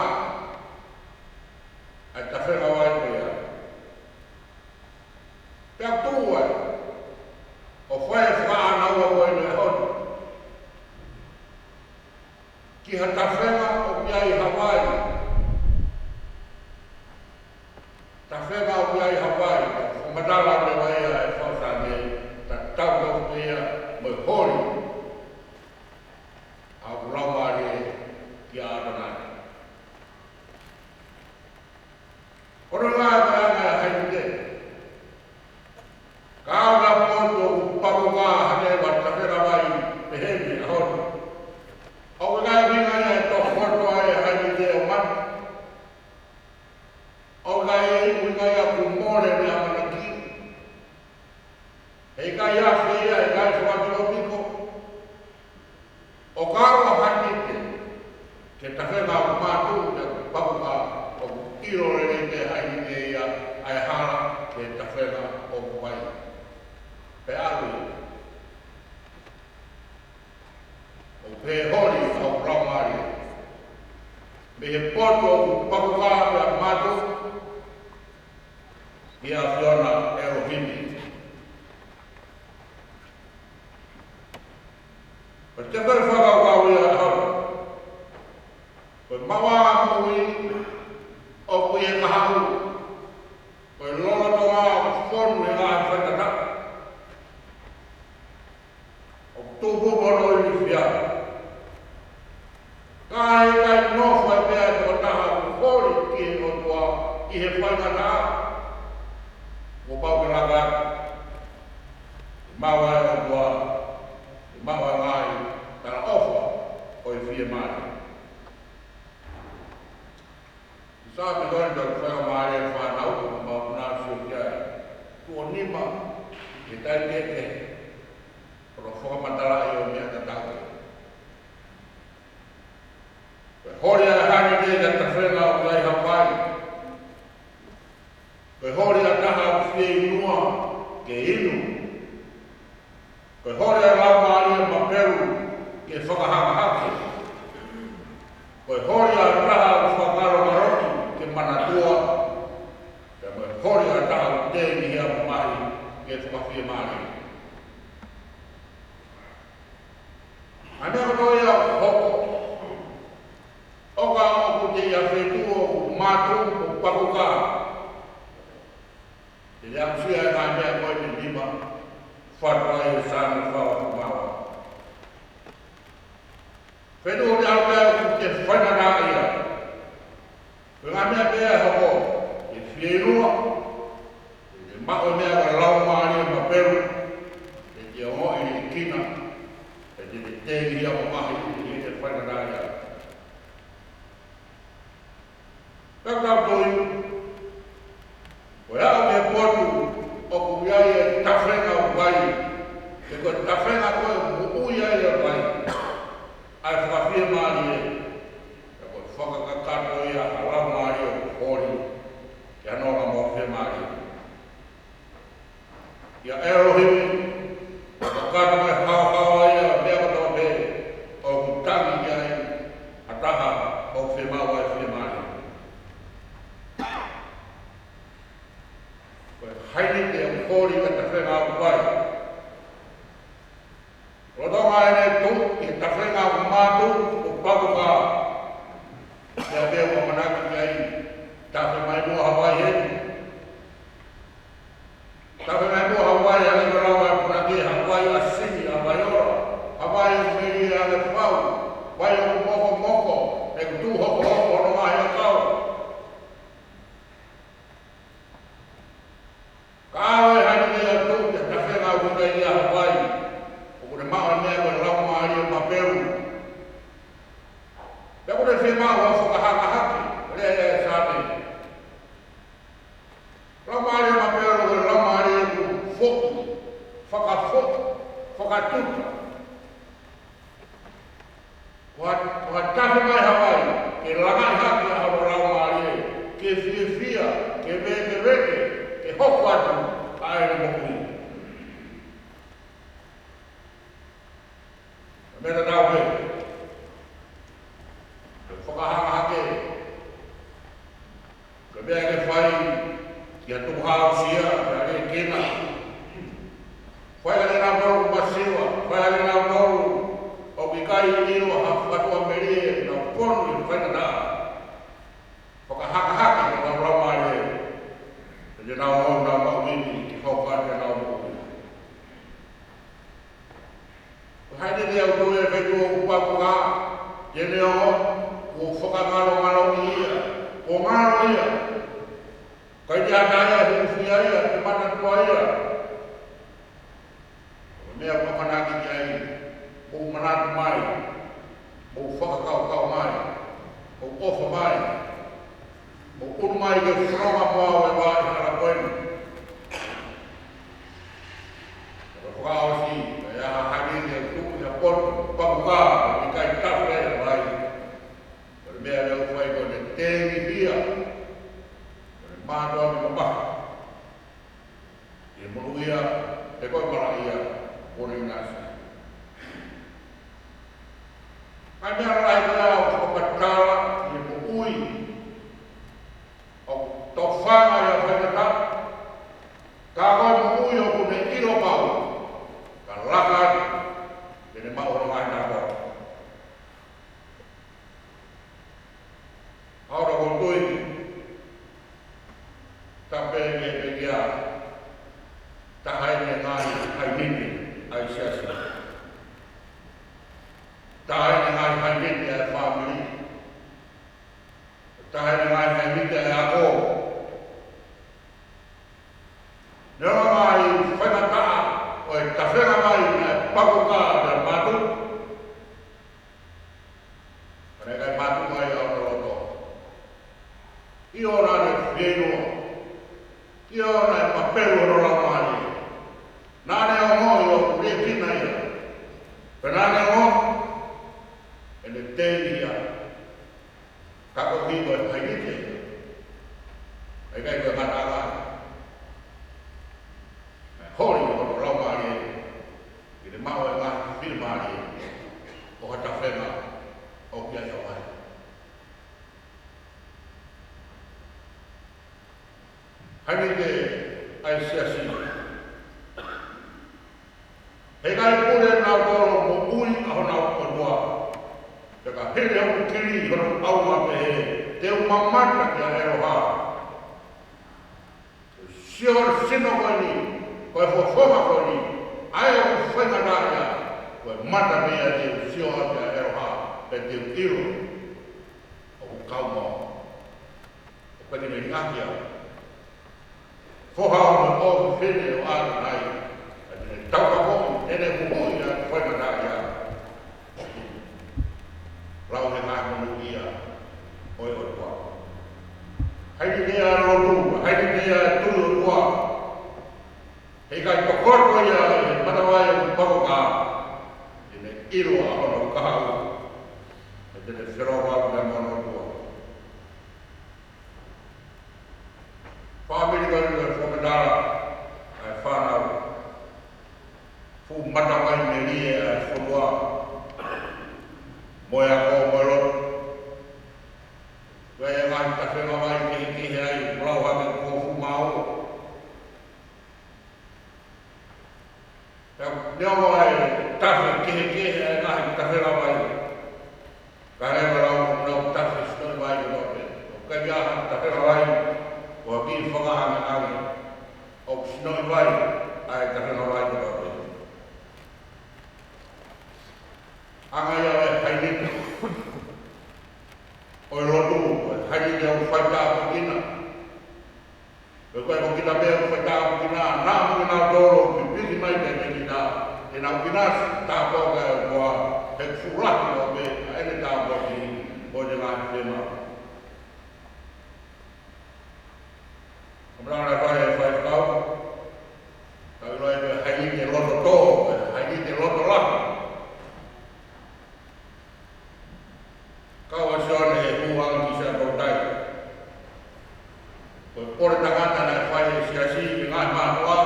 ʻi Hawaiʻi. Tafenga ʻoku ʻi ai ʻi Hawaiʻi, fakamatala leva ia ʻe Fausange, tatau tofu ia mo e holi ʻa hoku laumālie kia ʻAtonai. Ko hono ngaahi ʻaonga ʻa Hainike. Ka ʻoku ʻi ai ha potu ʻoku pakuka hake ʻa e tafenga vai pehē ni ʻaho ni. ʻOku ʻikai ke ʻi ai ha tokoto ʻa Hainike ʻo mate. ʻOku ʻikai, ʻoku ʻikai ʻaku mole ʻene ʻamanaki. Heʻikai afe ia, heʻikai fakapikopiko. ʻO ka ʻoku ʻi ai ha Hainike, ke tafenga ʻoku mātuʻu pea pakuka, ʻoku ʻilo lelei pē ʻe Hainike ia ʻa e hala ki he tafenga ʻoku vai. Pea ʻalu ia. ʻO pehē holi ʻa hoku laumālie. Mei he potu ʻoku pakuka pea mātuʻu, ʻi he ʻAfiona ʻElohimi. Ko e tefitoʻi fakakaukau ia ʻa e ʻaho ni. Ko e maʻuʻanga moʻui ʻoku ʻi he kahaʻu. Ko e lolotonga ʻoku fonu he ngaahi faingataʻa. ʻOku tupu hono ilifia. Ka heʻikai nofo ai pē ʻa e tokotaha ʻoku holi ki he ʻOtua ʻi he faingataʻa, kuo pau ke laka atu. Maʻu ʻe he ʻOtua, maʻu ʻa e ngaahi talaʻofa ʻo e fiemālie. Saame ko eni ʻoku faingamālie ʻa e fānau, ko e maʻu na sio ki ai. Tuʻo nima, he taimi kehekehe, ko hono fakamatalaʻi ʻo e meʻa tatau. Ko e holi ʻa Hainike ki he tafenga ʻoku ʻi ai ʻi Hawaiʻi. Ko e holi ʻa ha taha ʻoku fieinua ke inu. Ko e holi ʻa e laumālie mapelu ke fakahanga hake. Ko e holi ʻa ha taha ʻoku fakangalongaloʻi ke manatua. Pea mo e holi ʻa ha taha ʻoku tengihia mamahi ke fakafiemālie. ʻA e meʻa kotoa ia ʻoku hoko, ʻo ka ʻoku te ʻi ha feituʻu ʻoku mātuʻu ʻo pakuka, te te aʻusia ʻa e ngaahi meʻa ko eni ʻe nima, fatu ai ʻa e Saame fā uofulu mā ua. Feituʻu ʻoku te ʻalu ki ai ʻoku te faingataʻaʻia. Ko e ngaahi meʻa pē ia ʻe hoko, ke fieinua, ke te maʻu e meʻa ko e laumālie mapelu, ke te ongoʻi liʻekina, ke te tengihia mamahi, ke te faingataʻaʻia. Pea ʻoku tau tui, ko e aʻu ki he potu ʻoku ʻi ai e tafenga ʻoku vai, he ko e tafenga ko ē ʻoku moʻui ai e vai, ʻa e fakafiemālie, pea ko e fakakakato ia ʻa e laumālie ʻoku holi, ke ʻaonga mo e fiemālie. ʻIa ʻElohimi, ʻoku kakato mai haohaoa ia ʻa e meʻa kotoa pē ʻoku tangi ki ai ha taha ʻoku fiemaʻu ʻa e fiemālie. Ko e Hainike ʻoku holi ki he tafenga ʻoku vai. Lolotonga ʻene tuʻu ʻi he tafenga ʻoku mātuʻu ʻo pakuka. Pea pea ʻoku ʻamanaki ki ai, tafe mai muʻa ha vai heni. Tafe mai muʻa ha vai heni, ko e lau ʻa e punake, ha vai ʻa sini, ha vai ola, ha vai ʻoku melie ʻa e fau, vai ʻoku mokomoko, ʻoku tuʻu hokohoko hono ngaahi ʻakau. Ka ʻalu ʻa Hainike ia ʻo tuʻu ki he tafenga ʻoku ʻikai ʻi ai ha vai, ʻoku ne maʻu e meʻa ko e laumālie mapelu. Pea ʻoku ne fiemaʻu ha fakahanga hake, lea ia ʻa e Saame. Laumālie mapelu ko e laumālie ʻoku foʻi, fakafoʻi, fakatuta. Ko ha, ko ha tafe mai ha vai, ke langaʻi hake ʻa hono laumālie, ke fiefia, ke vēkeveke, ke hoko atu ʻa ʻene moʻui. Meʻa tatau pē. Ko e fakahanga Ia ka ia hūfia ia, ke manatua ia. Ko e meʻa ʻoku ou ʻamanaki ki ai, mou manatu mai, mou fakakaukau mai, mou ʻofa mai, mou ʻunu mai ke fononga mo au ʻi he vaʻa hala ko eni. Ko e fakaʻosi, ʻe ʻi ai ha haʻi ke tuʻu ʻi ha potu, pakukā, ʻikai tafe ʻa e vai. Ko e meʻa leva ʻoku fai ko ʻene teihia, ko ʻene mātuʻaki mamahi. ʻI he monūʻia, he ko e malaʻia, ko e ʻinasi. ʻA e meʻa lahi ko ia ʻoku fakamatala ki he moʻui ʻoku tofanga ʻi he faingataʻa, ka ko e moʻui ʻoku ne ʻilo pau, ka laka atu, ke ne maʻu hono ngaahi nāpō. ʻA ora ko tui, tape ke pekia, taha eni e ngaahi hainiti ʻa e siasi. Taha eni e ngaahi hainiti ʻa e fāmili. Taha eni e ngaahi hainiti ʻa e ako. Neongo e ngaahi faingataʻa ʻo e tafenga mai ʻa e pakukā pea mātuʻa. Ka naʻe ʻikai mātuʻa ia ʻi hono loto. ʻIo naʻa ne fieinua. ʻIo naʻe mapelu hono laumālie. Naʻa ne ongoʻi ʻoku liʻekina ia. Pea naʻa ne ongoʻi ʻene teihia. Ka ko e hiko e hainiti. ʻIkai ko e ngataʻanga. Naʻe holi hono laumālie. Ke ne maʻu e ngaahi finemālie ʻo ha tafenga ʻoku ʻi ai ha vai. Hainiti ʻa e siasi. He ʻikai pule nautolu moʻui ʻa honau ʻOtua. Pea ka hili hoku kili hono ʻaunga pehē, te u mamata kia ʻEloha. Sio sino ko eni, ko e fofonga ko eni, ʻa ia ʻoku faingataʻa ia, ko e mata pē ia te u sio ai kia ʻEloha, pea te u ʻilo ʻoku kau mo au. ʻOku ʻikai te ne liʻaki au. Foha ʻo e ʻofefine ʻo ʻAtonai, ʻa ia te ne taukapoʻi, te ne moʻui ʻa e faingataʻa ia. Lau he ngaahi monūʻia ʻo e ʻOtua. Hainiti ʻa e lotu, hainiti ʻa e tui ʻOtua. He ʻikai tokoto ia ʻi he matavai ʻo e pakukā. Te ne ʻilo ʻa hono kahaʻu. He te ne feʻiloaki mo hono ʻOtua. Fāmili ko eni ʻoku fakamatala ʻa e fānau. Fuʻu matavai melie ʻa e fonua. Mo e ako mo e lotu. Ko e ngaahi tafenga vai kehekehe ai, lau hake ko fuʻu mau. Pea neongo ʻa e tafe kehekehe ʻa e ngaahi tafenga vai. Ka ʻe lau ʻo nau tafe sinoʻi vai kotoa pē. ʻOku ʻikai ha tafenga vai ʻoku ʻikai fakaangaʻanga. ʻOku sinoʻi vai ʻa e tafenga vai kotoa pē. Anga ia ʻo e hainiti ʻo e lotu, ʻo e hainiti ʻoku faitāpuekina. Pea ko e ko kita pē ʻoku faitāpuekina, naʻa mo kinautolu ʻoku pipiki mai pē mei kita, te nau ʻinasi, tāpuaki ʻa e ʻOtua, he fuʻu lahi ʻaupito ʻa ʻene tāpuaki mo ʻene ngaahi fiemaʻu. Ko e meʻa naʻe fai ʻe he faifekau, tau ʻilo ai ko e hainiti loto tō, ko e hainiti loto lahi. Kau ʻa Sione he hū ange ki Siaʻatoutai. Ko e pole tangata naʻe fai ʻe he siasi ki he ngaahi mātuʻa.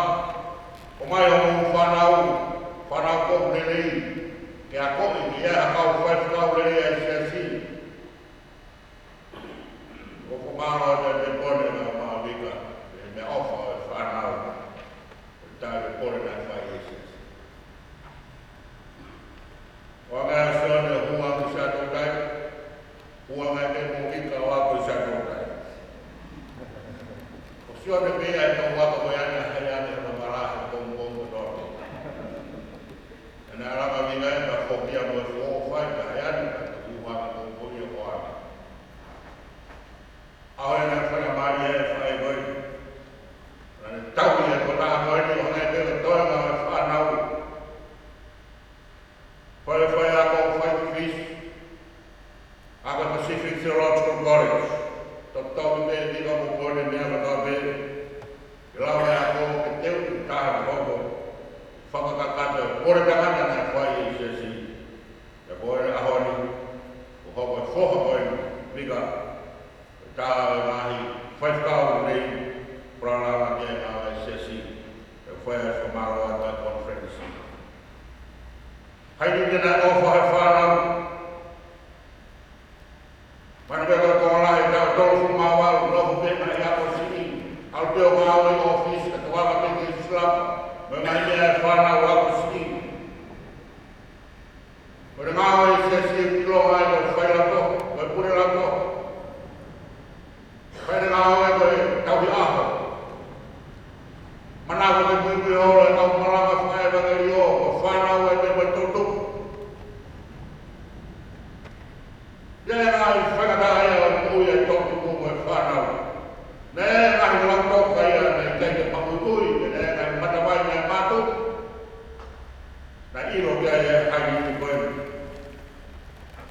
ʻOmai hoʻomou fānau, fānau kovi lelei. Ke akoʻi, ke ʻi ai ha kau faifekau lelei ʻa e siasi. ʻOku ou fakamālō atu ʻi he pole naʻe ʻomai ʻe Vika, ʻi he meʻaʻofa ʻo e fānau. Ko e taha e pole naʻe fai ʻe he siasi. ʻOange ʻa Sione hū ange ki Siaʻatoutai, hū ange pē mo Vika ʻo ako ʻi Siaʻatoutai. Ko Sione pē ia ʻe tau ako ko ia ʻene hei ane ʻo mala he pongipongi kotoa pē. ʻEne ala ka Vika ʻe ka foki ia mo e foʻi fai ka hei ane ka hū ange pongipongi ʻo ako. ʻAho ʻe naʻe faingamālie ʻa e faʻē ko eni. College. Tau tau me vika mo pone meʻa kotoa pē. Ke lau e ako ke teu ki taha ko ko. Fakakakato e pole tangata naʻe fai ʻe he siasi. Pea ko e ʻaho ni, ko hoko e foha ko eni, vika, ko e taha e ngaahi faifekau nei, pulala ke ngāue ʻa e siasi, ʻe fai e fakamālō atu e conference. Hai ni ke naʻe ʻofa he fānau, mana pē ko e tokolahi taʻu tolungofulu mā valu, nofo pē naʻe ako siʻi, ʻalu pē ʻo ngāue ʻi ʻōfisi, ka toka pē ki Isilapa, mo e ngaahi meʻa e fānau ako siʻi. Ko e ngāue ʻa e siasi ʻoku ʻiloa ai ko e failato, ko e pule lato. Fai e ngāue ko e tauhi ʻaho. Manako ke muimui holo e kau malanga fakaʻevangeliō, ko e fānau ʻa e meʻa mo e toʻutupu. ʻI ai e ngaahi faingataʻa ia ʻo e moʻui ʻa e toʻutupu mo e fānau. Naʻe ʻi ai e ngaahi lautoka ia naʻe ʻikai ke maʻuiʻui, pea naʻe ʻi ai e ngaahi matavai naʻe mātuku. Naʻe ʻilo ki ai e hainiti ko eni.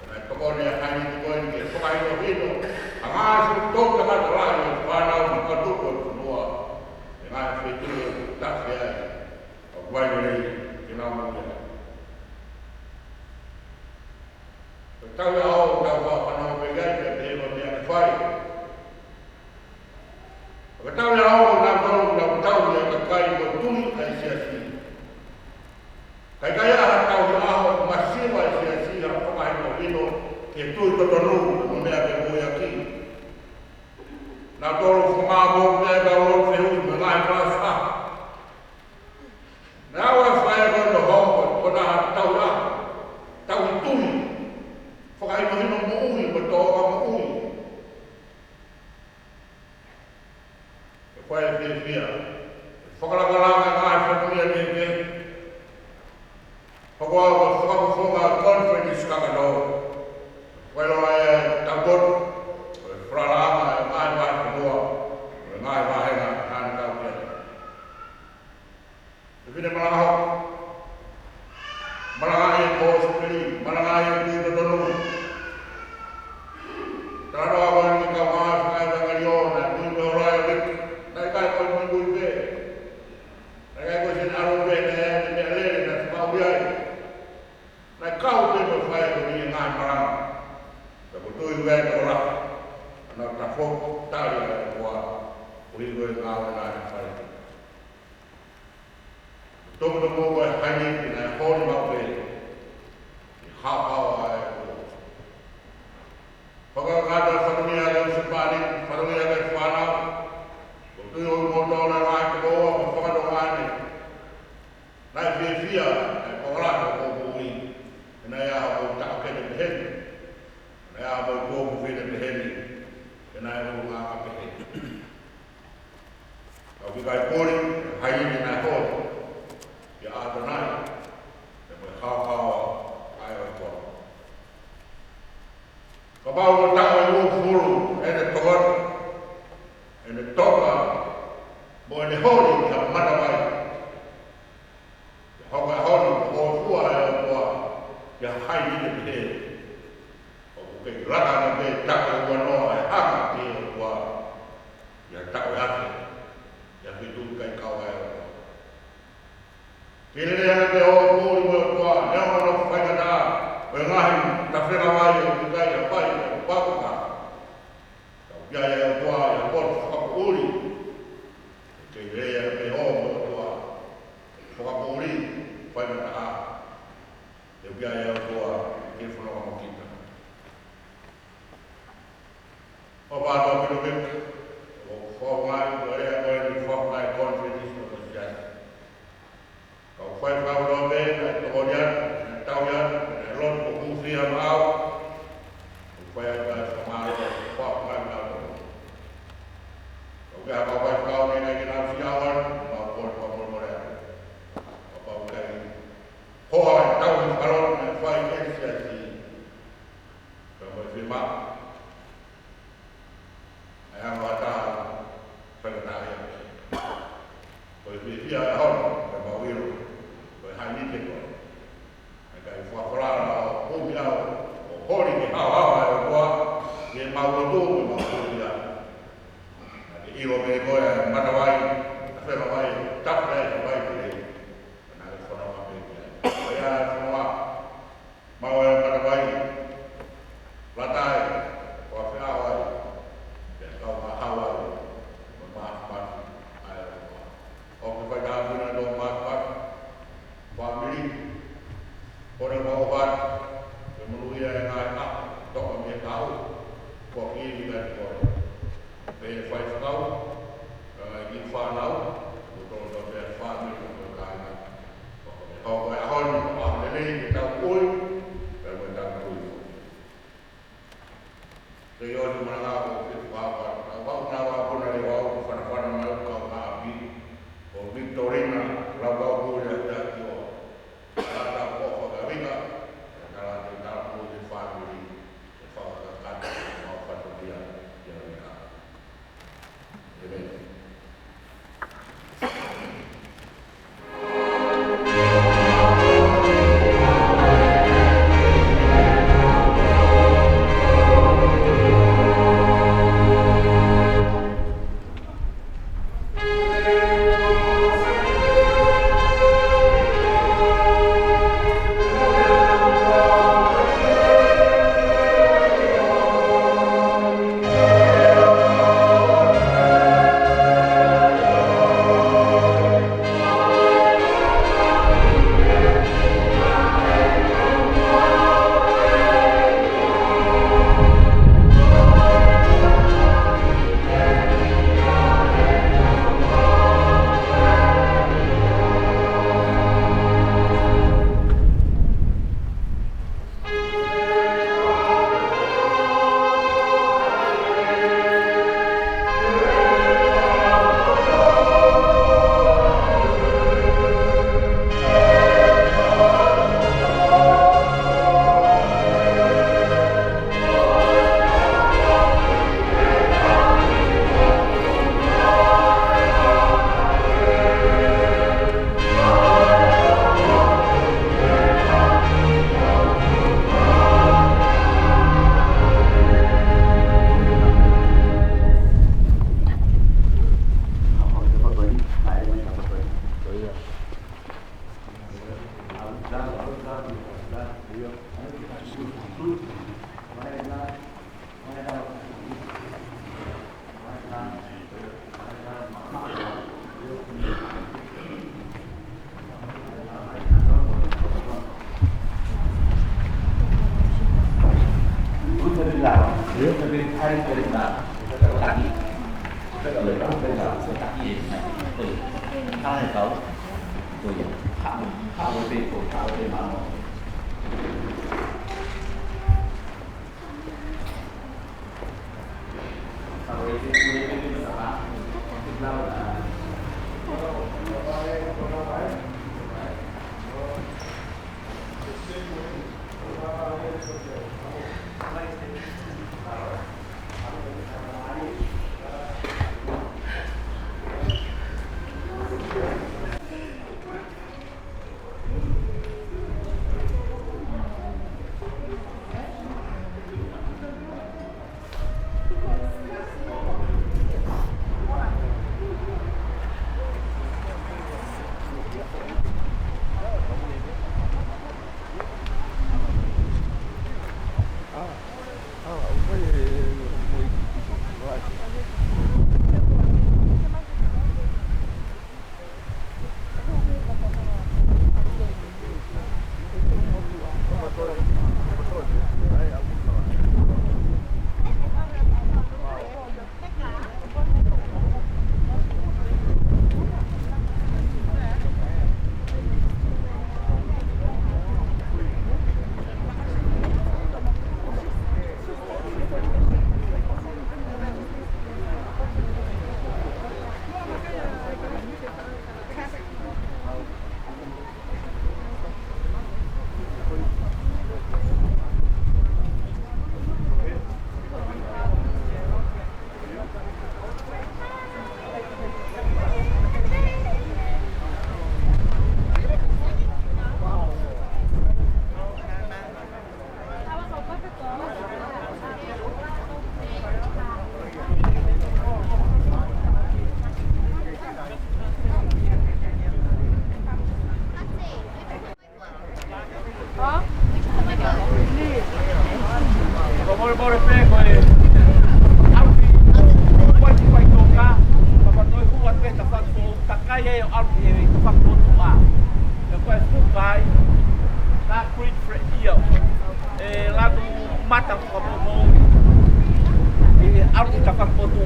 Naʻe tokoni e hainiti ko eni ke fakahinohino ʻa e ngaahi fuʻu toʻutangata lahi ʻo e fānau mo e kau tupu ʻo e fonua. ʻI he ngaahi feituʻu ʻoku tafe ai ʻa e vai lelei ke nau maʻu ai. Ko e tauhi ʻaho, tau fafanau pē ki ai, pea pehē ko e meʻa ke fai. Ko e tauhi ʻaho, naʻa tau, naʻa tau tauhi e kakai mo e tui ʻa e siasi. Ka ʻikai ha tauhi ʻaho masiva ʻa e siasi ha fakahinohino ki he tui totonu mo e meʻa ke moʻui ʻaki. Naʻa tau fakamāʻopoʻopo pē ʻa e kau lotu fehuʻi mo e ngaahi kalasi ʻaho. Naʻa ʻoku fai ko e noho, ko e tauhi ʻaho, tauhi tui, fakahinohino moʻui mo e tōʻonga moʻui. ʻE fai e fiefia. Fakalakalaka e ngaahi fatongia kehekehe. Hoko ʻa e fakafofonga conference kakano. Fai loa e taupotu. Ko e falalaʻanga e ngaahi vahefonua. Ko e ngaahi vāhenga naʻa ne kau ki ai. Fefine malanga hoko. Malanga e kōsipeli, malanga e tui totonu. Talanoa ko eni ki he kau malanga fakaʻevangeliō, naʻe muimui holo ai ʻa Viki. Naʻe ʻikai ko e muimui pē. Naʻe ʻikai ko e siʻene ʻalu pē, naʻe ʻi ai e meʻalele naʻe fakamaʻuli ai. Naʻe kau pē mo e fai ko eni e ngaahi malanga. Pea ko e tui ʻoku ʻi ai e tokolahi. Naʻa nau tafoki, tali ʻa e ʻOtua. Koeʻuhi ko e ngāue naʻe fai. Tokotoko ko e hainiti naʻe holi maʻu pē ʻi he haohaoa ʻa e ʻOtua. Fakakakato e fatongia ʻa e ʻū husepāniti, fatongia ʻa e fānau. Ko e tui ʻo e motuʻa naʻe ngaahi tokoua mo e fanga tuongaʻane. Naʻe fiefia, naʻe pōpula ʻa e moʻui. Naʻe ʻi ai mo e taʻokete pehē ni. Naʻe ʻi ai mo e tuofefine pehē ni. Naʻe ʻi ai mo e ngaahi pehē ni. Ka ʻoku ʻikai puli, hainiti naʻe holi, ʻia ʻAtonai, pea mo e haohaoa ʻa e ʻOtua. Kapau ʻoku taʻu ʻe uofulu ʻene toka, ʻene toka, mo ʻene holi ʻi ha matavai. Pea hoko e ʻaho ni ko e hōifua ʻa e ʻOtua, ʻi ha hainiti pehē. ʻOku kei laka ange pē taʻu ʻe uanoa e hanga ki he ʻOtua, ʻi ha taʻu ʻe afe, ʻi ha feituʻu ʻikai kau ai e ʻOtua. Kei lele ange pē hoʻo moʻui mo e ʻOtua, neongo hono faingataʻa ʻo e ngaahi tafenga vai ʻoku ʻikai ha fai ʻo pakuka. Ka ʻoku ʻi ai e ʻOtua ʻi ha potu fakapoʻuli. Kei lele ange pē hoʻo moʻui mo e ʻOtua, fakapoʻuli, faingataʻa. ʻOku ʻi ai e ʻOtua ke fononga mo kita. ʻOfa atu ki he ʻEiki, ʻoku fakaʻuhinga ʻa e lea ko eni, fakaʻuhinga e conference ʻo e siasi. Kau faifekau kotoa pē naʻe tokoni atu, naʻe tauhi atu, naʻe lotu ʻo hūfia maʻau. ʻOku fai atu ʻa e fakamālō, fakaʻuhinga atu. Ka ʻoku ʻi ai ha kau faifekau naʻe ʻikai ke nau siʻi ʻaho ni, mau kole fakamolemole atu. Kapau ʻoku ʻikai hoa e tauhi fakalotu naʻe fai ʻe he siasi. Ka mau fiemaʻu ʻa e anga ʻo ha taha faingataʻaʻia. Ko e fiefia e ʻaho ni, ko e mau ʻilo, ko e hainiti koe. Ko e mau ia. Naʻa ke ʻilo pē ko e matavai, ʻa e fenga vai, tapu ai e vai ke lei. Naʻa ke fononga pē ki ai. Ko ia e fononga, mau e matavai, lata ai, ko e feʻao ai, pea kau mahau ai, ko e mafimafi, ʻa e fononga. ʻOku fai tāpuni ʻa e tō mafimafi, fāmili, ko e mau ʻofa atu, ke monūʻia e ngaahi ʻaho, toka mei he kahaʻu, ko e kiʻi mika e kore. Pea fai fakau, ʻa e kiʻi fānau, ko e tō tō pea fāmili, ko e kāinga. Ko e hoko e ʻaho ni, ko e ʻaho lelei, ke tau ui, pea mo e tau ui. Ke ʻosi malanga ko e fefā pā, ka vau na vau kona le vau, ko fanafana mai ʻo kau ka api, ko Victorina, lau kau kule a taki o, ka la ta ko fakavika, ka la te tau ko te fāmili, e fakakakata, mau fatokia, ia vika. Amen.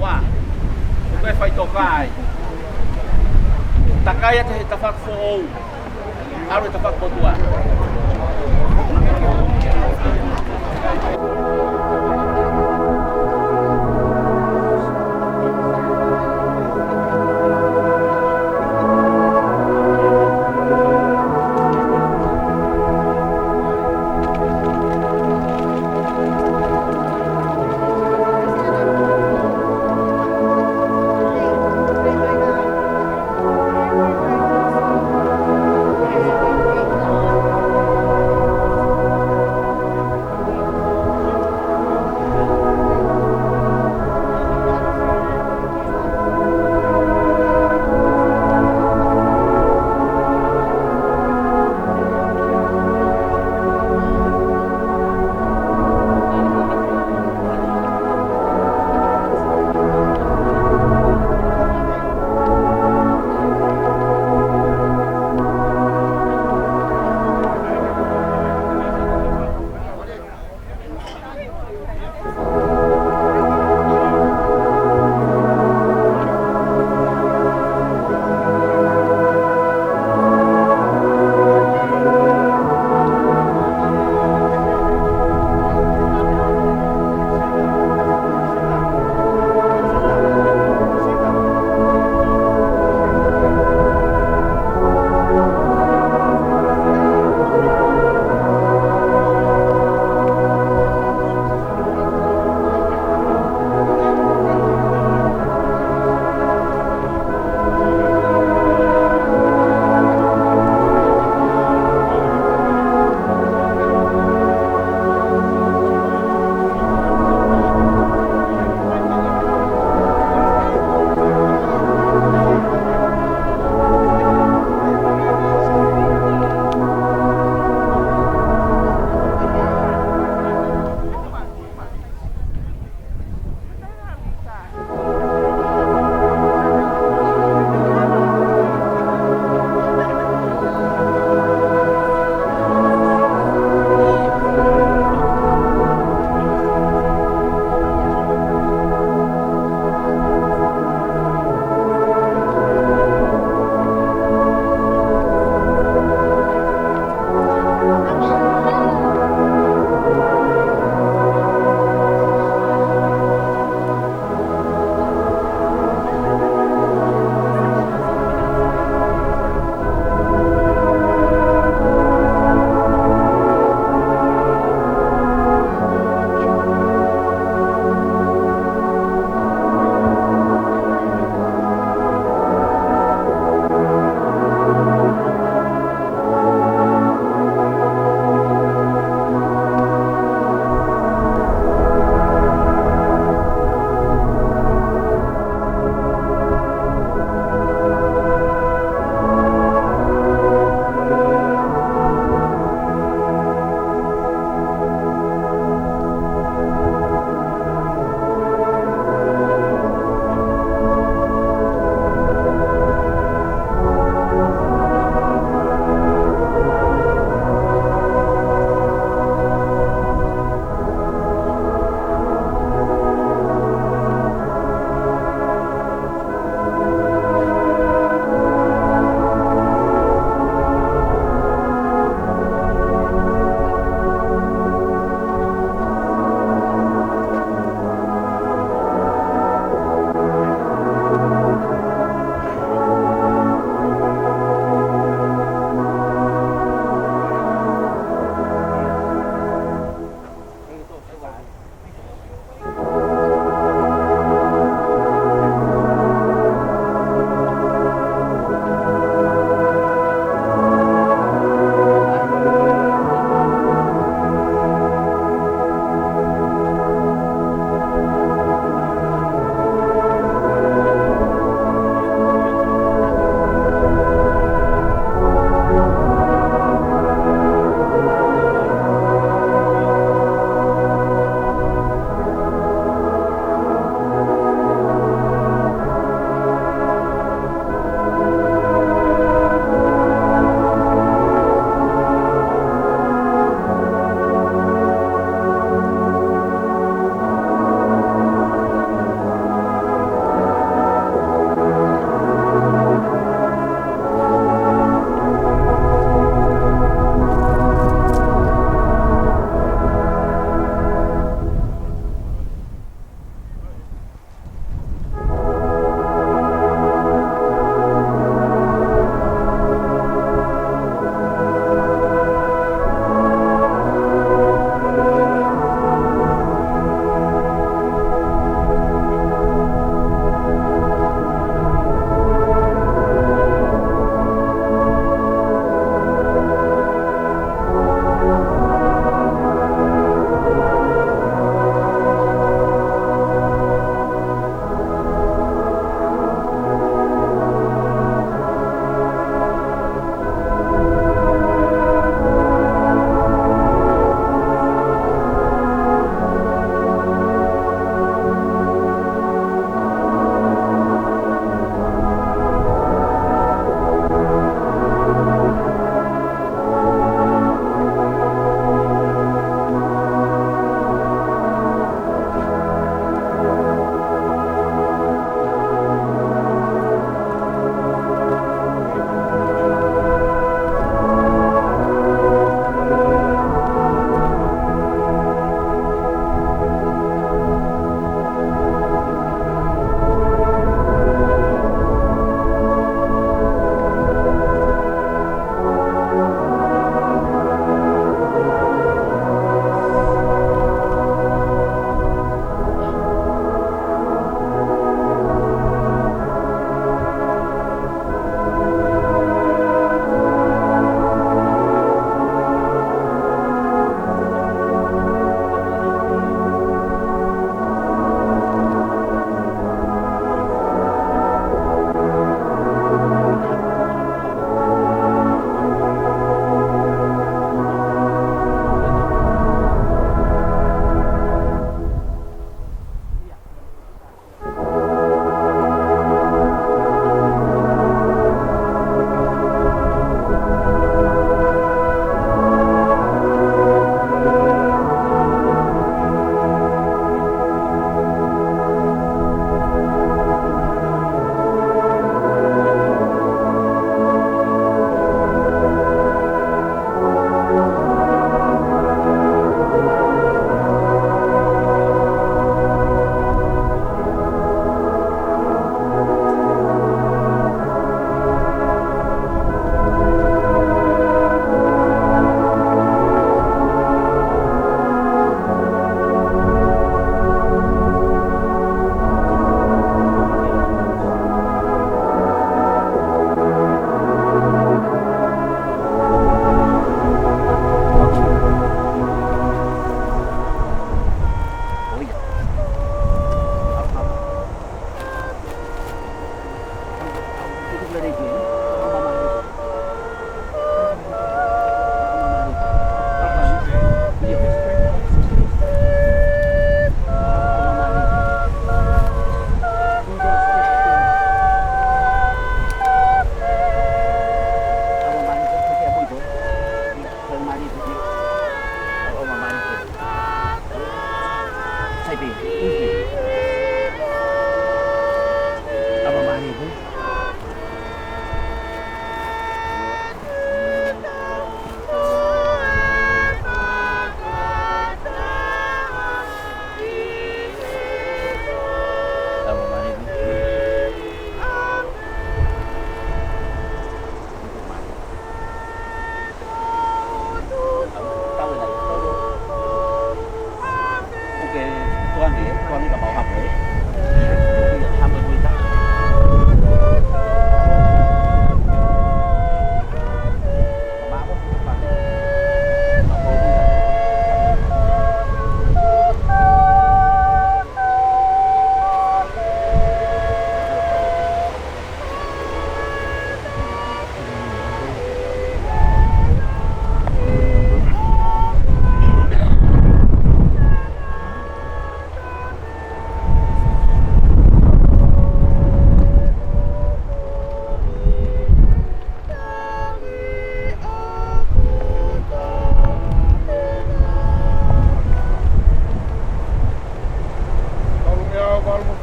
Ua, ʻoku ʻi ai e faʻitoka ai. Takai atu he tafaʻaki foʻou. ʻAlu he tafaʻaki motuʻa.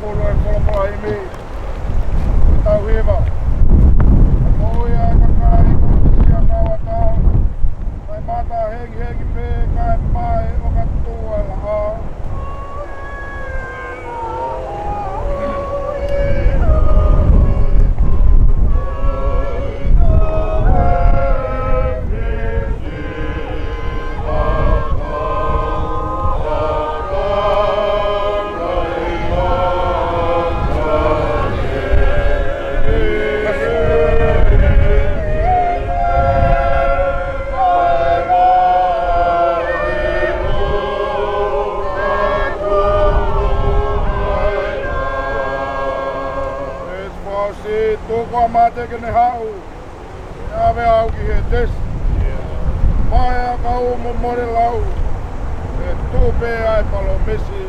Olo e folofola himi. Tau hiva. Ko ia e kakai ko ia kawata. Kae mata hengihengi pē kae mae ʻo ka tuʻu ʻa e laʻā. Fausi, tuku ʻa mate ke ne haʻu, ʻave au ki Hētesi. Mae ʻa kau mo mole lau, ʻe tuʻu pē ʻa e palōmesi.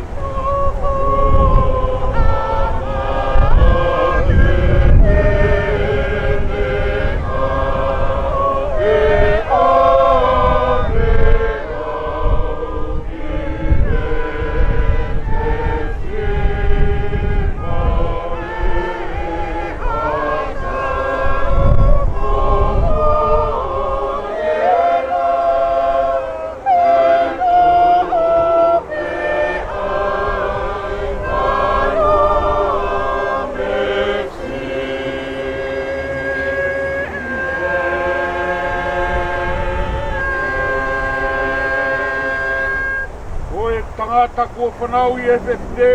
Ko e tangata kuo fanauʻi ʻe he fefine,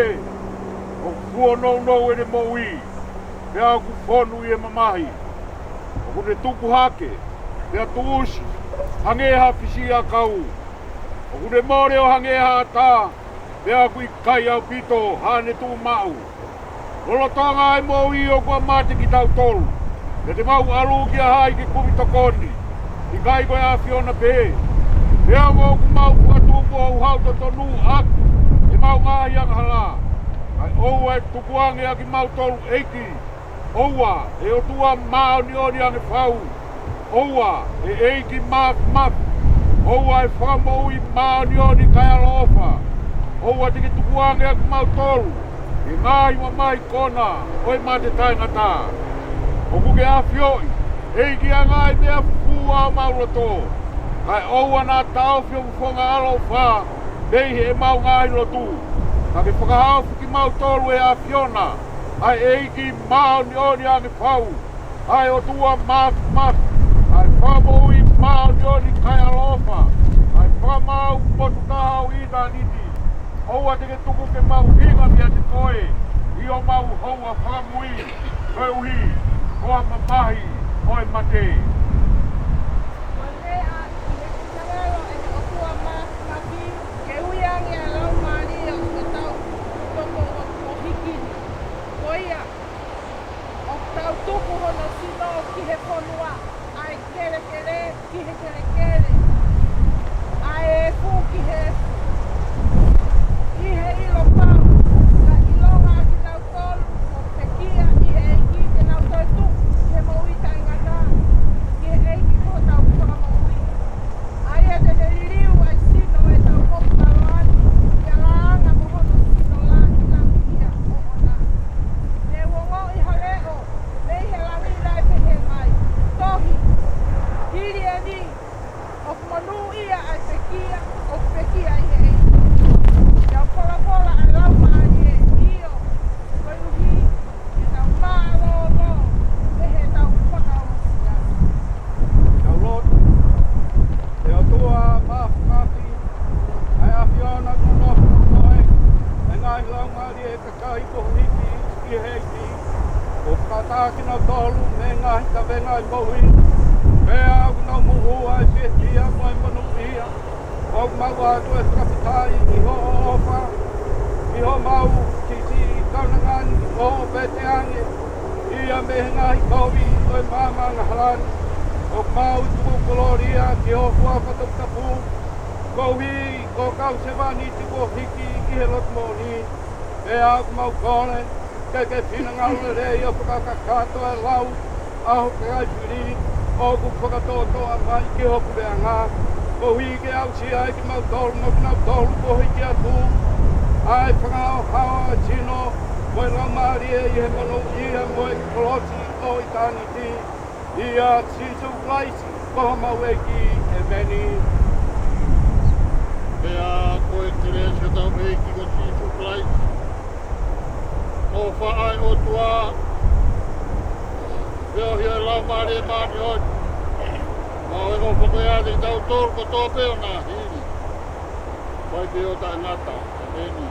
ʻoku fuonounou ʻene moʻui, pea ʻoku fonu ʻi he mamahi. ʻOku ne tupu hake, pea tuʻusi, hangē ha fisiʻiʻakau. ʻOku ne mole ʻo hangē ha ʻatā, pea ʻoku ʻikai ʻaupito haʻane tuʻumaʻu. Lolotonga ʻa e moʻui ʻoku ʻa mate kitautolu, pea te mau ʻalu kia hai ke kumi tokoni? ʻIkai ko e ʻAfiona pē? Pea ʻoku mau fakatupu ʻo hau totonu ʻaki ʻemau ngaahi angahala. Kae ʻoua ʻe tukuange ʻa kimautolu, ʻEiki, ʻoua ʻe ʻOtua māʻoniʻoni ange fau. ʻOua ʻe ʻEiki Māfimafi. ʻOua ʻe Fakamoʻui māʻoniʻoni kae ʻaloʻofa. ʻOua te ke tukuange ʻa kimautolu ki he ngaahi mamahi kona ʻo e mate taʻengata. ʻOku ke ʻafioʻi, ʻEiki, ʻa e ngaahi meʻa fufū ʻa homau loto. Kae ʻoua naʻa taʻofi hoku fofonga ʻaloʻofa mei heʻemau ngaahi lotu. Ka ke fakahaofi kimautolu, ʻe ʻAfiona, ʻa e ʻEiki māʻoniʻoni ange fau, ʻa e ʻOtua Māfimafi, ʻa e Fakamoʻui māʻoniʻoni kae ʻaloʻofa, ʻa e Fakamaau potu taha ʻo ʻitāniti. ʻOua te ke tuku ke mau hinga meiate koe ʻi homau houa fakamui, koeʻuhi ko ha mamahi ʻo e mate. Kuo lea ʻi he finangalo ʻo e ʻOtua Māfimafi ke ui ange ʻa e laumālie ʻo ʻetau Toko ʻo, ʻo hiki ni. Ko ia, ʻoku tau tuku hono sino ki he fonua, ʻa e kelekele ki he kelekele, ʻa e efu ki he efu. ʻI he ʻilo pau, ka ʻilonga ʻa kinautolu kuo pekia ʻi he ʻEiki te nau toe tuʻu ki he moʻui taʻengata, ki he ʻEiki ko hotau Fakamoʻui. ʻA ia te ne liliu ʻa e sino ʻo ʻetau motu lalo atu, ʻi he laʻā mo hono sino lāngilangiʻia ʻoʻona. Ne u ongoʻi ha leʻo mei he langi naʻe pehē mai, Tohi, hili eni, ʻoku monūʻia ʻa e pekia ʻoku pekia ʻi he ʻEiki. Pea u folofola ʻa e laumālie, ʻio, koeʻuhi ke tau mālōlō mei heʻetau fakaʻosia. Tau lotu. ʻE ʻOtua Māfimafi, ʻa e ʻAfiona, kuo nofo koe, ʻa e ngaahi laumālie ʻa e kakai kuo hiki ki he ʻEiki, ʻo kātaki kinautolu mei he ngaahi kavenga ʻo e moʻui, pea ʻoku nau moʻua ʻi he fiefia mo e monūʻia. ʻOku mau ʻoatu ʻa e fakafetaʻi ʻi hoʻo ʻofa, ʻi homau kiʻi siʻi kaunanga ni ʻo veteange ia mei he ngaahi kovi ʻo e maama angahala ni. ʻOku mau tuku kolōlia ki ho huafa toputapu, koeʻuhi ko e kau sevāniti kuo hiki ki he lotu moʻoni. Pea ʻoku mau kole ke ke finangalo lelei ʻo fakakakato e lau ʻa ho kakai fili ʻoku fakatoʻotoʻa mai ki ho puleʻanga, koeʻuhi ke aʻusia ʻe kimautolu mo kinautolu kuo hiki atu ʻa e fakahaohaoa ʻo e sino, ko Laumālie ʻi he monūʻia mo e kolosi ʻo ʻitāniti, ʻia Sīsū Kalaisi ko homau ʻEiki, ʻēmeni. Pea ko e kelesi ʻa hotau ʻEiki ko Sīsū Kalaisi, ʻofa ʻa e ʻOtua, feohi ʻa e Laumālie Māʻoniʻoni, ʻofa ko ia ʻiate kitautolu kotoa pē ʻo na hili, ʻo fai pē ʻo taʻengata, ʻēmeni.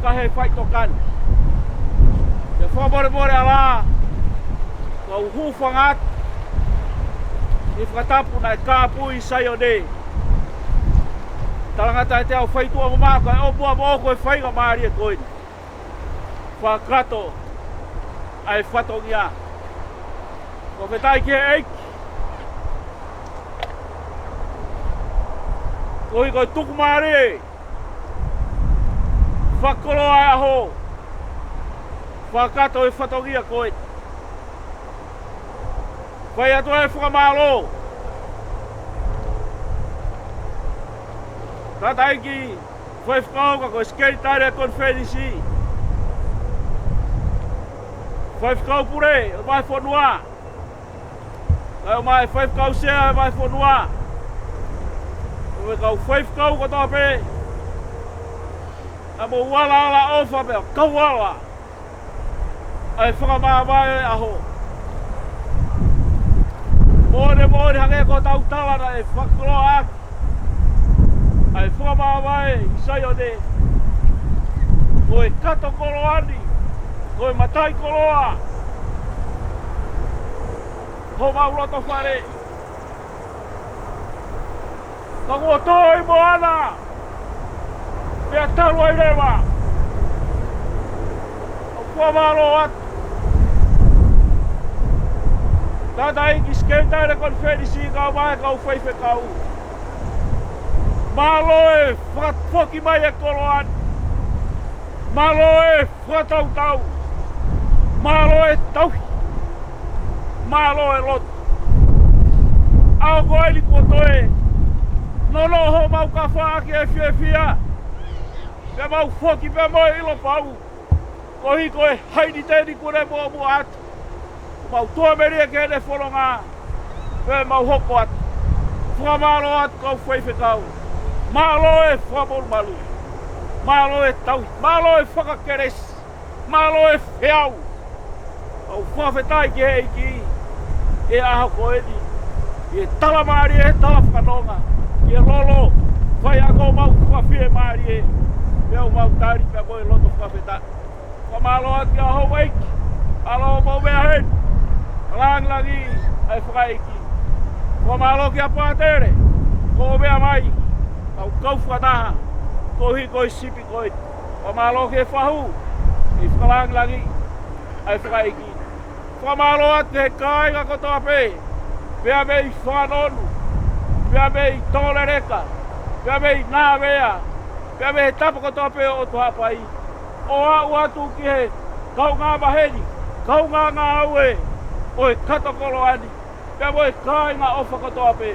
ka he faʻitokani. Pea fakamolemole ʻalā, kau hūfanga atu ʻi he fakatapu naʻe kāpui ʻi Saione. Talangata ʻe te au fai tuʻa mo mā, kae ʻoua muʻa ʻoku ʻi ai e faingamālie ko eni. Fakakakato ʻa e fatongia. Fakafetaʻi ki he ʻEiki. Koeʻuhi ko e tuku mālie, fakakoloa e ʻaho, fakakakato e fatongia ko ē. Fai atu e fakamālō. Tangataʻeiki Faifekau, ka ko e Sekelitali ʻo e Konifelenisi. Faifekau Pule ʻo e Vahefonua. Kae ʻumaʻā e Faifekau Sea ʻo e Vahefonua. Mo e kau faifekau kotoa pē. Naʻa mou alaala ʻofa pea kau ala ʻa e fakamāvae ʻo e ʻaho. Moʻoni, moʻoni, hangē ko hotau tala naʻe fakakoloa ʻaki ʻa e fakamāvae ʻi Saione. Ko e kato koloa ni, ko e mataʻikoloa homau loto fale. Ka kuo tō e moana, pea talu ai leva. ʻOku ou fakamālō atu. Tangataʻeiki Sekelitali ʻo e Konifelenisi, kae ʻumaʻā e kau faifekau. Mālō e fakafoki mai e koloa ni. Mālō e fakatautau. Mālō e tauhi. Mālō e lotu. ʻAho ko eni kuo toe nonoʻo homau kafa ʻaki e fiefia. Pea mau foki pē mo e ʻilo pau, koeʻuhi ko e Hainiteni kuo ne muʻomuʻa atu. Mau tuʻamelie ki heʻene fononga. Pea mau hoko atu. Fakamālō atu kau faifekau. Mālō e fakamolumalu. Mālō e tauhi. Mālō e fakakelesi. Mālō e feau. ʻOku ou fakafetaʻi ki he ʻEiki ʻi he ʻaho ko eni, ʻi he tala mālie, ʻi he tala fakanonga, ʻi he lolo faiako, mau fakafiemālie. Pea ʻoku mau tali pea mo e loto fakafetaʻi. Fakamālō atu ki he ʻaho ʻEiki. Mālō hoʻomou meʻa heni. Langilangiʻi ʻa e fakaʻeiki. Fakamālō kia Pātele, ko hoʻo meʻa mai, kau kau fakataha koeʻuhi ko e sipi ko eni. Fakamālō ki he fahu, ʻi he fakalangilangiʻi ʻa e fakaʻeiki. Fakamālō atu ki he kāinga kotoa pē, pea mei Fanonu, pea mei Tongoleleka, pea mei Navea, pea mei he tapa kotoa pē ʻo ʻOtu Haʻapai, ʻo aʻu atu ki he kaungā maheni, kaungā ngāue ʻo e kato koloa ni, pea mo e kāinga ʻofa kotoa pē.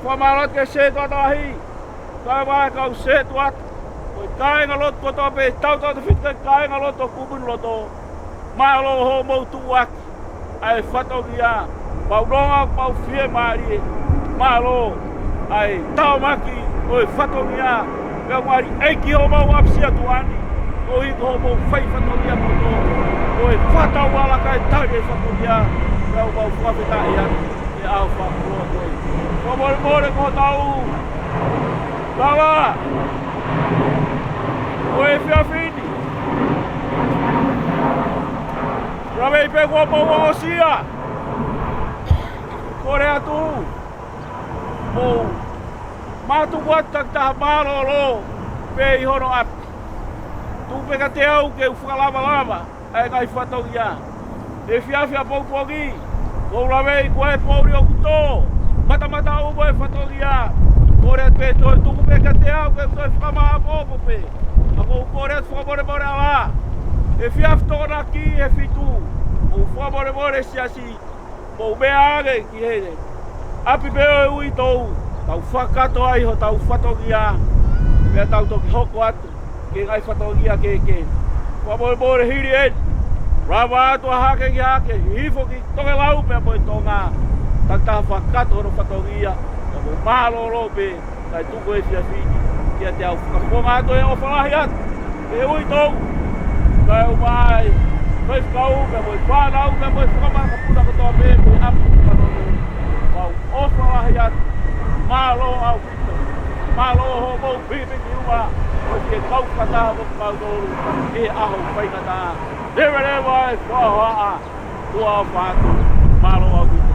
Fakamālō atu ki he sētuata lahi, kae ʻumaʻā e kau sētuata, mo e kāingalotu kotoa pē, tautautefito ki he kāingalotu ʻo Kumunuloto. Mālō hoʻomou tuʻuaki ʻa e fatongia, mau nonga, mau fiemālie. Mālō ʻa e tāmaki ʻo e fatongia, pea ngali ʻEiki hoʻomou ʻapisia tuʻa ni, koeʻuhi ko hoʻomou fai fatongia kotoa, ʻo e fakatauʻolunga kae tali e fatongia, pea mau fakafetaʻi atu ʻi he ʻaho fakakoloa ko eni. Fakamolemole ko hotau lava ʻo e efiafi ni. Lave pē kuo mau aʻusia. Kole atu, mou mātuku atu takitaha mālōlō pē ʻi hono ʻapi. Tuku pē kiate au ke u fakalavalava ʻa e ngaahi fatongia. Efiafi ʻapongipongi, ʻoku ou lave ʻi he poʻuli ʻoku tō, matamata ʻo e fatongia. Kole atu pē, toe tuku pē kiate au ke u toe fakamāʻopoʻopo pē. Ka ʻoku ou kole atu fakamolemole ʻalā. Efiafi Tokonaki ʻi he fitu, ʻoku ou fakamolemole siasi, mou meʻa ange ki he ʻapi pē ʻo e uitou, tau fakakakato ai hotau fatongia, pea tau toki hoko atu ki he ngaahi fatongia kehekehe. Fakamolemole hili eni, lava atu ʻa Hake ki Hake, hifo ki Tokelau pea mo e Tonga, takitaha fakakakato hono fatongia, pea mo e mālōlō pē, kae tuku e efiafi ni kiate au. Fakafofonga atu e ʻofa lahi atu ki he uitou, kae ʻumaʻā e faifekau, pea mo e fānau, pea mo e fakamakapuna kotoa pē, mo e ʻapi Fanonu. Mau ʻofa lahi atu. Mālō ʻaupito. Mālō hoʻomou pikipiki uma. Ke kau fakataha mo kimautolu ʻi he ʻaho faingataʻa. Leveleva e fua hoaʻa, ʻofa atu, mālō ʻaupito.